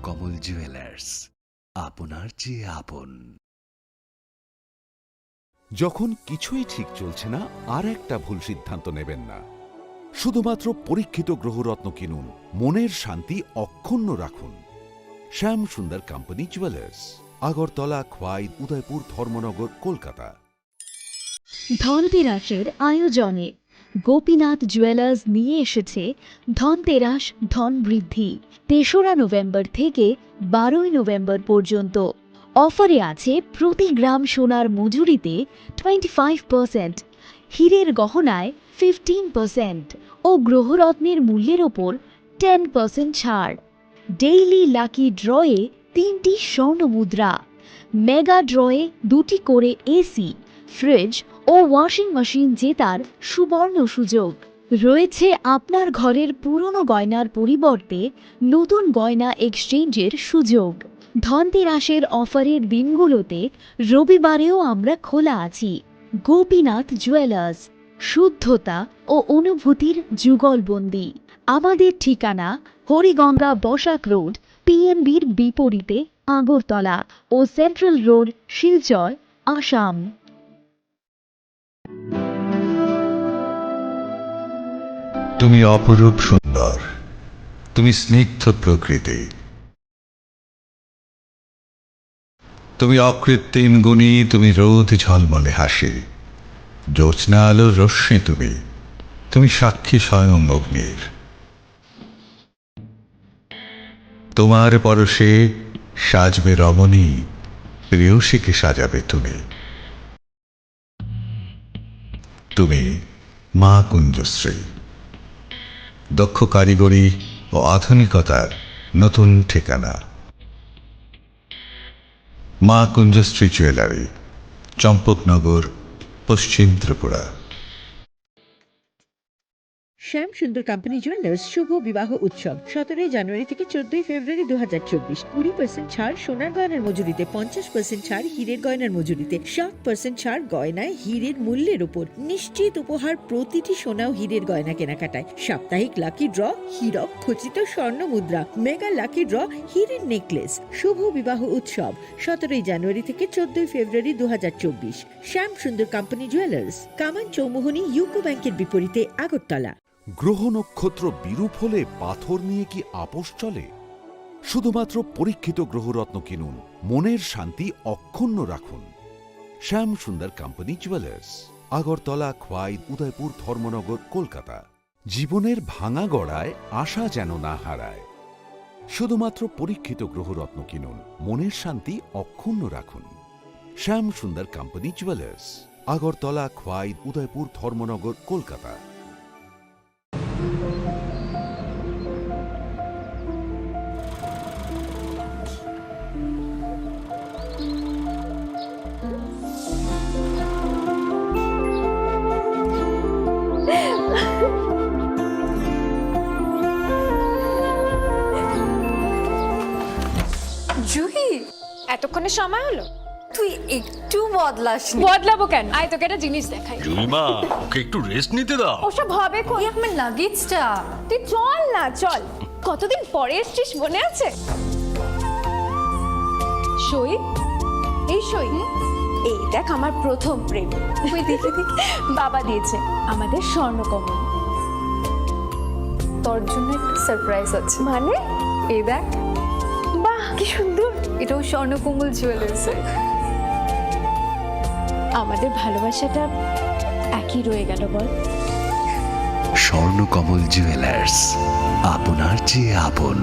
কমল জুয়েলার্স, আপনার চেয়ে আপন। যখন কিছুই ঠিক চলছে না, আর একটা ভুল সিদ্ধান্ত নেবেন না। শুধুমাত্র পরীক্ষিত গ্রহরত্ন কিনুন, মনের শান্তি অক্ষুণ্ণ রাখুন। শ্যাম সুন্দর কোম্পানি জুয়েলার্স, আগরতলা, খোয়াই, উদয়পুর, ধর্মনগর, কলকাতা। ধনতেরাসের আয়োজনে গোপীনাথ জুয়েলার্স নিয়ে এসেছে ধনতেরাস ধন বৃদ্ধি। তেসরা নভেম্বর থেকে বারোই নভেম্বর পর্যন্ত। অফারে আছে প্রতি গ্রাম সোনার মজুরিতে টোয়েন্টি ফাইভ পার্সেন্ট, হীরের গহনায় ফিফটিন পার্সেন্ট ও গ্রহরত্নের মূল্যের ওপর টেন পার্সেন্ট ছাড়। ডেইলি লাকি ড্রয়ে তিনটি স্বর্ণ মুদ্রা, মেগা ড্রয়ে দুটি করে এসি, ফ্রিজ ও ওয়াশিং মেশিন জেতার সুবর্ণ সুযোগ। রয়েছে আপনার ঘরের পুরনো গয়নার পরিবর্তে নতুন গয়না এক্সচেঞ্জের সুযোগ। ধনতেরাসের অফারের দিনগুলোতে রবিবারেও আমরা খোলা আছি। গোপীনাথ জুয়েলার্স, শুদ্ধতা ও অনুভূতির যুগলবন্দি। আমাদের ঠিকানা হরিগঙ্গা বসাক রোড, পিএনবির বিপরীতে, আগরতলা ও সেন্ট্রাল রোড, শিলচর, আসাম। তুমি অপরূপ সুন্দর, তুমি স্নিগ্ধ প্রকৃতি, তুমি অকৃত্রিম গুণী, তুমি রোদ ঝলমলে হাসি, জ্যোৎস্না আলোর রশ্মি তুমি, তুমি সাক্ষী স্বয়ং অগ্নির। তোমার পরশে সাজবে রমণী, প্রেয়সীকে সাজাবে তুমি। তুমি মা কুঞ্জশ্রী, দক্ষ কারিগরি ও আধুনিকতার নতুন ঠিকানা। মা কুঞ্জশ্রী জুয়েলারি, চম্পকনগর, পশ্চিম ত্রিপুরা। শ্যাম সুন্দর কোম্পানি জুয়েলার্স শুভ বিবাহ উৎসব সতেরোই জানুয়ারি থেকে চোদ্দই ফেব্রুয়ারি দু হাজার চব্বিশ। কুড়ি পার্সেন্ট ছাড় সোনার গয়নার মজুরিতে, পঞ্চাশ পার্সেন্ট ছাড় হীরের গয়নার মজুরিতে, সাত পার্সেন্ট ছাড় গয়নায় হীরের মূল্যের উপর। নিশ্চিত উপহার প্রতিটি সোনা ও হীরের গয়না কেনাকাটায়। সাপ্তাহিক লাকি ড্র, হীরক খচিত স্বর্ণ মুদ্রা, মেগা লাকি ড্র, হীরের নেকলেস। শুভ বিবাহ উৎসব সতেরোই জানুয়ারি থেকে চোদ্দই ফেব্রুয়ারি দু হাজার চব্বিশ। শ্যাম সুন্দর কোম্পানি জুয়েলার্স, কামান চৌমুহনী ইউকো ব্যাংকের বিপরীতে, আগরতলা। গ্রহ নক্ষত্র বিরূপ হলে পাথর নিয়ে কি আপোষ চলে? শুধুমাত্র পরীক্ষিত গ্রহরত্ন কিনুন, মনের শান্তি অক্ষুণ্ণ রাখুন। শ্যাম সুন্দর কোম্পানি জুয়েলার্স, আগরতলা, খোয়াই, উদয়পুর, ধর্মনগর, কলকাতা। জীবনের ভাঙা গড়ায় আশা যেন না হারায়। শুধুমাত্র পরীক্ষিত গ্রহরত্ন কিনুন, মনের শান্তি অক্ষুণ্ণ রাখুন। শ্যাম সুন্দর কোম্পানি জুয়েলার্স, আগরতলা, খোয়াই, উদয়পুর, ধর্মনগর, কলকাতা। জুহি, এতক্ষণে সময় হলো? তুই একটু বদলাসনি। বদলাবো কেন? আয়, তোকে একটা জিনিস দেখাই। জুইমা, ওকে একটু রেস্ট নিতে দাও। ওসব হবে কোন? এই আমার লাগেজটা। তুই চল না, চল। কতদিন পরে এসছিস, মনে আছে? সই, এই সই। হুম? এই দেখ, আমার প্রথম প্রেম। ওই দেখি, দেখি। বাবা দিয়েছে আমাদের স্বর্ণকমল। তোর জন্য একটা সারপ্রাইজ আছে। মানে? এই দেখ। বাহ, কি সুন্দর। এটাও স্বর্ণকমল জুয়েলার্সের। আমাদের ভালোবাসাটা একই রয়ে গেল, বল? স্বর্ণকমল জুয়েলার্স, আপনার চেয়ে আপন।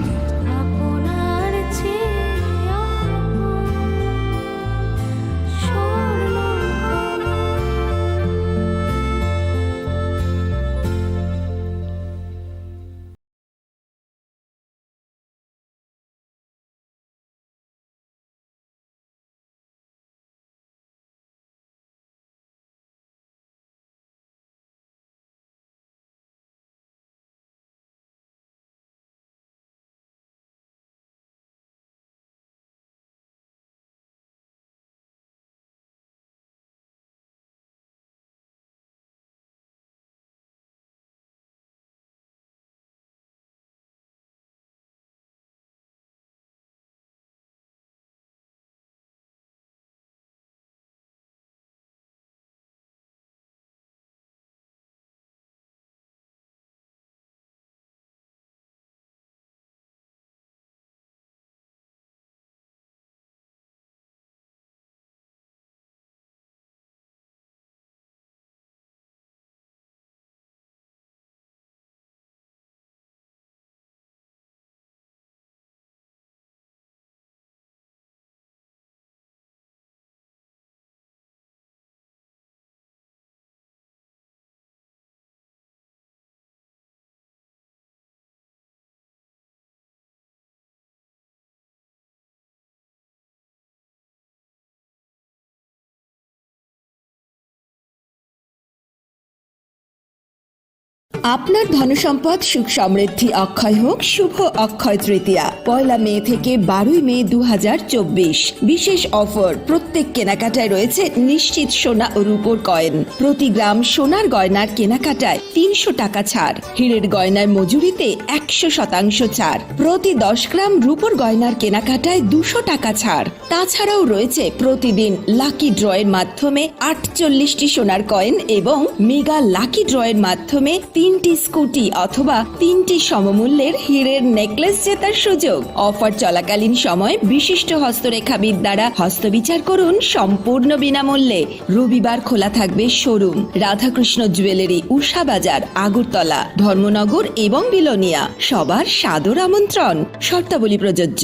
আপনার ধনসম্পদ সুখ সমৃদ্ধি অক্ষয় হোক শুভ অক্ষয় তৃতীয়া, পয়লা মে থেকে বারোই মে দু হাজার চব্বিশ। বিশেষ অফার, প্রত্যেক কেনাকাটায় রয়েছে নিশ্চিত সোনা ও রূপোর কয়েন। প্রতি গ্রাম সোনার গয়নার কেনাকাটায় তিনশো টাকা ছাড়, হীরের গয়নার মজুরিতে একশো শতাংশ ছাড়, প্রতি দশ গ্রাম রূপোর গয়নার কেনাকাটায় দুশো টাকা ছাড়। তাছাড়াও রয়েছে প্রতিদিন লাকি ড্রয়ের মাধ্যমে আটচল্লিশটি সোনার কয়েন এবং মেগা লাকি ড্রয়ের মাধ্যমে তিনটি স্কুটি অথবা তিনটি সমমূল্যের হীরের নেকলেস জেতার সুযোগ। অফার চলাকালীন সময় বিশিষ্ট হস্তরেখাবিদ দ্বারা হস্তবিচার করুন সম্পূর্ণ বিনামূল্যে। রবিবার খোলা থাকবে শোরুম, রাধাকৃষ্ণ জুয়েলারি, উষা বাজার, আগরতলা, ধর্মনগর এবং বিলোনিয়া। সবার সাদর আমন্ত্রণ। শর্তাবলী প্রযোজ্য।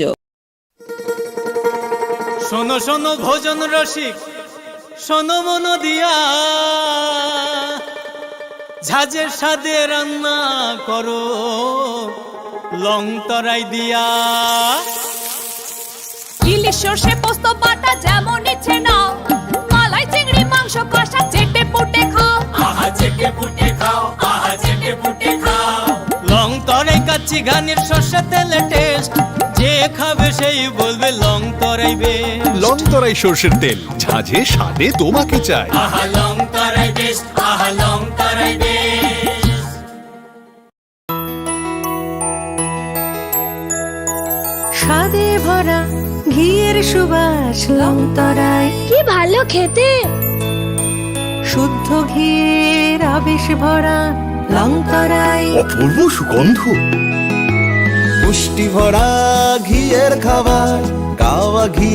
শোনো শোনো ভোজন রসিক, শোনো মন দিয়া, ঝাঁঝের স্বাদে রান্না করো লং তরাই দিয়া। ইলিশ সর্ষে পোস্ত বাটা যেমন ইচ্ছে নাও, মালাই চিংড়ি মাংস কষা চেটে পুটে খাও। আহা চেটে পুটে খাও, আহা চেটে পুটে খাও। লং তরাই কাচ্চি ঘানির সর্ষে তেলে টেস্ট, যে খাবে সেই বলবে লং তরাই বেস্ট। লং তরাই সর্ষের তেল, ঝাঁঝে স্বাদে তোমাকে চাই। আহা লং তরাই বেস্ট, আহা লং তরাই বেস্ট। স্বাদে ভরা ঘিয়ের সুবাস লং তরাই। কি ভালো খেতে। শুদ্ধ ঘিয়ের আবেশ ভরা লং তরাই। অপূর্ব সুগন্ধ। পুষ্টি ভরা ঘিয়ের খাবার, গাওয়া ঘি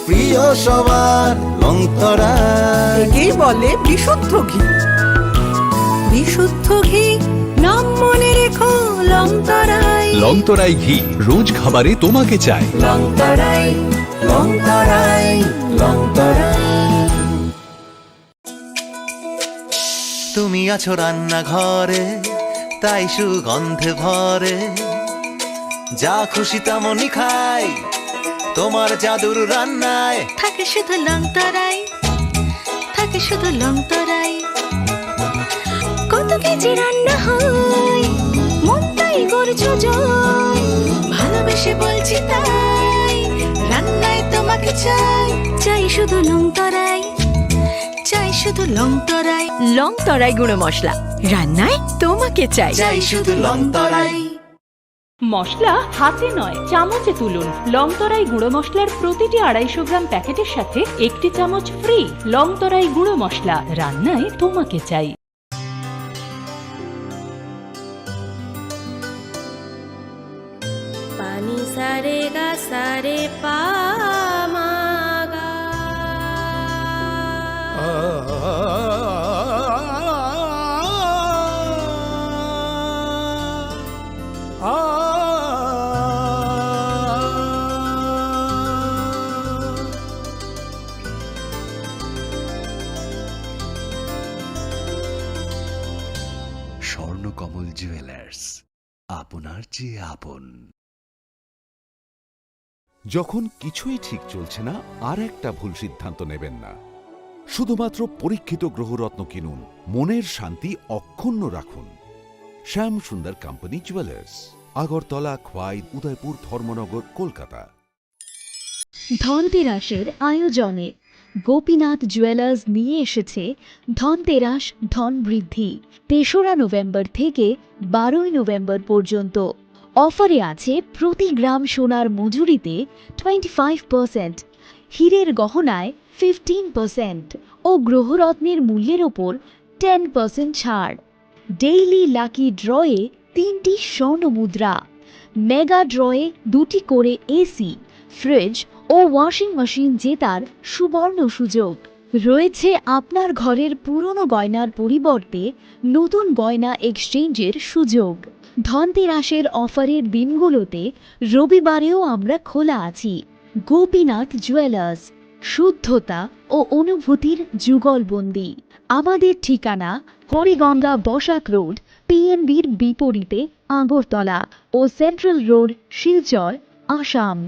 প্রিয় সবার লং তরাই। একেই বলে বিশুদ্ধ ঘি। বিশুদ্ধ ঘি, নাম মনে রেখো লং তরাই। লং তরাই ঘি, রোজ খাবারে তোমাকে চাই। লং তরাই, লং তরাই, লং তরাই। তুমি আছো রান্নাঘরে, তাই সুগন্ধে ভরে। যা খুশি তেমনই খাই, তোমার জাদুর রান্নায়। থাকে শুধু লং তরাই, থাকে শুধু লং তরাই। কত কেজি রান্না হয়, মনটাই করছো জয়। ভালোবেসে বলছি তাই, রান্নায় তোমাকে চাই। চাই শুধু লং তরাই, চাই শুধু লং তরাই। লং তরাই গুঁড়ো মশলা, রান্নায় তোমাকে চাই। চাই শুধু লং তরাই। মশলা হাতে নয়, চামচে তুলুন। লং তরাই গুঁড়ো মশলার প্রতিটি আড়াইশো গ্রাম প্যাকেটের সাথে একটি চামচ ফ্রি। লং তরাই গুঁড়ো মশলা, রান্নায় তোমাকে চাই। Pani sare ga sare pa ma ga. Swarnakamal jewellers, আপনার চেয়ে আপন। যখন কিছুই ঠিক চলছে না, আর একটা ভুল সিদ্ধান্ত নেবেন না। শুধুমাত্র পরীক্ষিত গ্রহরত্ন কিনুন, মনের শান্তি অক্ষুণ্ণ রাখুন। শ্যাম সুন্দর কোম্পানি জুয়েলার্স, আগরতলা, খোয়াই, উদয়পুর, ধর্মনগর, কলকাতা। ধনতেরাসের আয়োজনে গোপীনাথ জুয়েলার্স নিয়ে এসেছে ধনতেরাস ধন বৃদ্ধি। তেসরা নভেম্বর থেকে বারোই নভেম্বর পর্যন্ত। অফারে আছে প্রতি গ্রাম সোনার মজুরিতে টোয়েন্টি ফাইভ পার্সেন্ট, হীরের গহনায় ফিফটিন পার্সেন্ট ও গ্রহরত্নের মূল্যের ওপর টেন পার্সেন্ট ছাড়। ডেইলি লাকি ড্রয়ে তিনটি স্বর্ণ মুদ্রা, মেগা ড্রয়ে দুটি করে এসি, ফ্রিজ ও ওয়াশিং মেশিন জেতার সুবর্ণ সুযোগ। রয়েছে আপনার ঘরের পুরনো গয়নার পরিবর্তে নতুন গয়না এক্সচেঞ্জের সুযোগ। ধনতেরাসের অফারের দিনগুলোতে রবিবারেও আমরা খোলা আছি। গোপীনাথ জুয়েলার্স, শুদ্ধতা ও অনুভূতির যুগলবন্দি। আমাদের ঠিকানা হরিগঙ্গা বসাক রোড, পিএনবির বিপরীতে আগরতলা ও সেন্ট্রাল রোড, শিলচর, আসাম।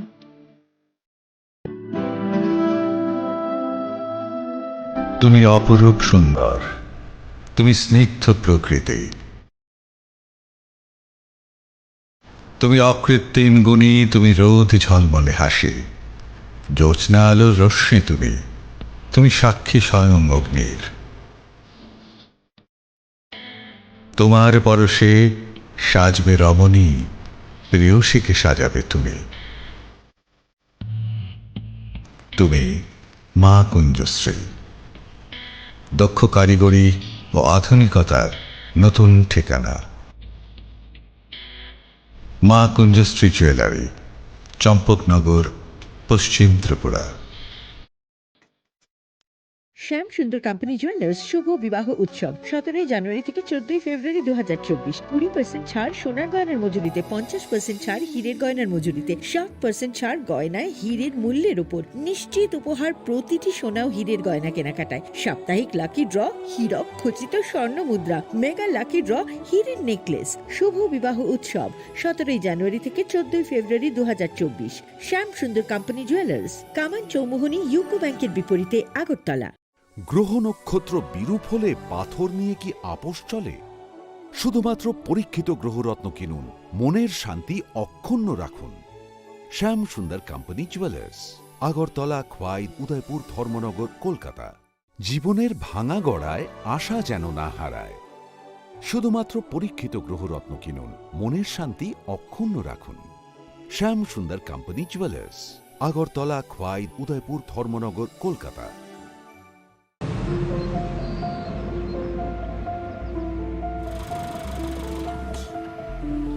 তুমি অপরূপ সুন্দর, তুমি স্নিগ্ধ প্রকৃতি। তুমি অকৃত্রিম গুণী, তুমি রোদ ঝলমলে হাসি, জ্যোৎস্না আলোর রশ্মি তুমি, তুমি সাক্ষী স্বয়ং অগ্নির। তোমার পরশে সাজবে রমণী, প্রেয়সীকে সাজাবে তুমি। তুমি মা কুঞ্জশ্রী, দক্ষ কারিগরি ও আধুনিকতার নতুন ঠিকানা। মা কুঞ্জশ্রী জুয়েলারি, চম্পকনগর, পশ্চিম ত্রিপুরা। শ্যাম সুন্দর কোম্পানি জুয়েলার্স শুভ বিবাহ উৎসব সতেরোই জানুয়ারি থেকে চোদ্দই ফেব্রুয়ারি দু হাজার চব্বিশ। কুড়ি পার্সেন্ট ছাড় সোনার গয়নার মজুরিতে, পঞ্চাশ পার্সেন্ট ছাড় হীরের গয়নার মজুরিতে, সাত পার্সেন্ট ছাড় গয়নায় হীরের মূল্যের উপর। নিশ্চিত উপহার প্রতিটি সোনা ও হীরের গয়না কেনাকাটায়। সাপ্তাহিক লাকি ড্র, হীরক খচিত স্বর্ণ মুদ্রা, মেগা লাকি ড্র, হীরের নেকলেস। শুভ বিবাহ উৎসব সতেরোই জানুয়ারি থেকে চোদ্দই ফেব্রুয়ারি দু হাজার চব্বিশ। শ্যাম সুন্দর কোম্পানি জুয়েলার্স, কামান চৌমুহনী ইউকো ব্যাংকের বিপরীতে, আগরতলা। গ্রহ নক্ষত্র বিরূপ হলে পাথর নিয়ে কি আপোষ চলে? শুধুমাত্র পরীক্ষিত গ্রহরত্ন কিনুন, মনের শান্তি অক্ষুণ্ণ রাখুন। শ্যাম সুন্দর কোম্পানি জুয়েলার্স, আগরতলা, খোয়াই, উদয়পুর, ধর্মনগর, কলকাতা। জীবনের ভাঙা গড়ায় আশা যেন না হারায়। শুধুমাত্র পরীক্ষিত গ্রহরত্ন কিনুন, মনের শান্তি অক্ষুণ্ণ রাখুন। শ্যাম সুন্দর কোম্পানি জুয়েলার্স, আগরতলা, খোয়াই, উদয়পুর, ধর্মনগর, কলকাতা।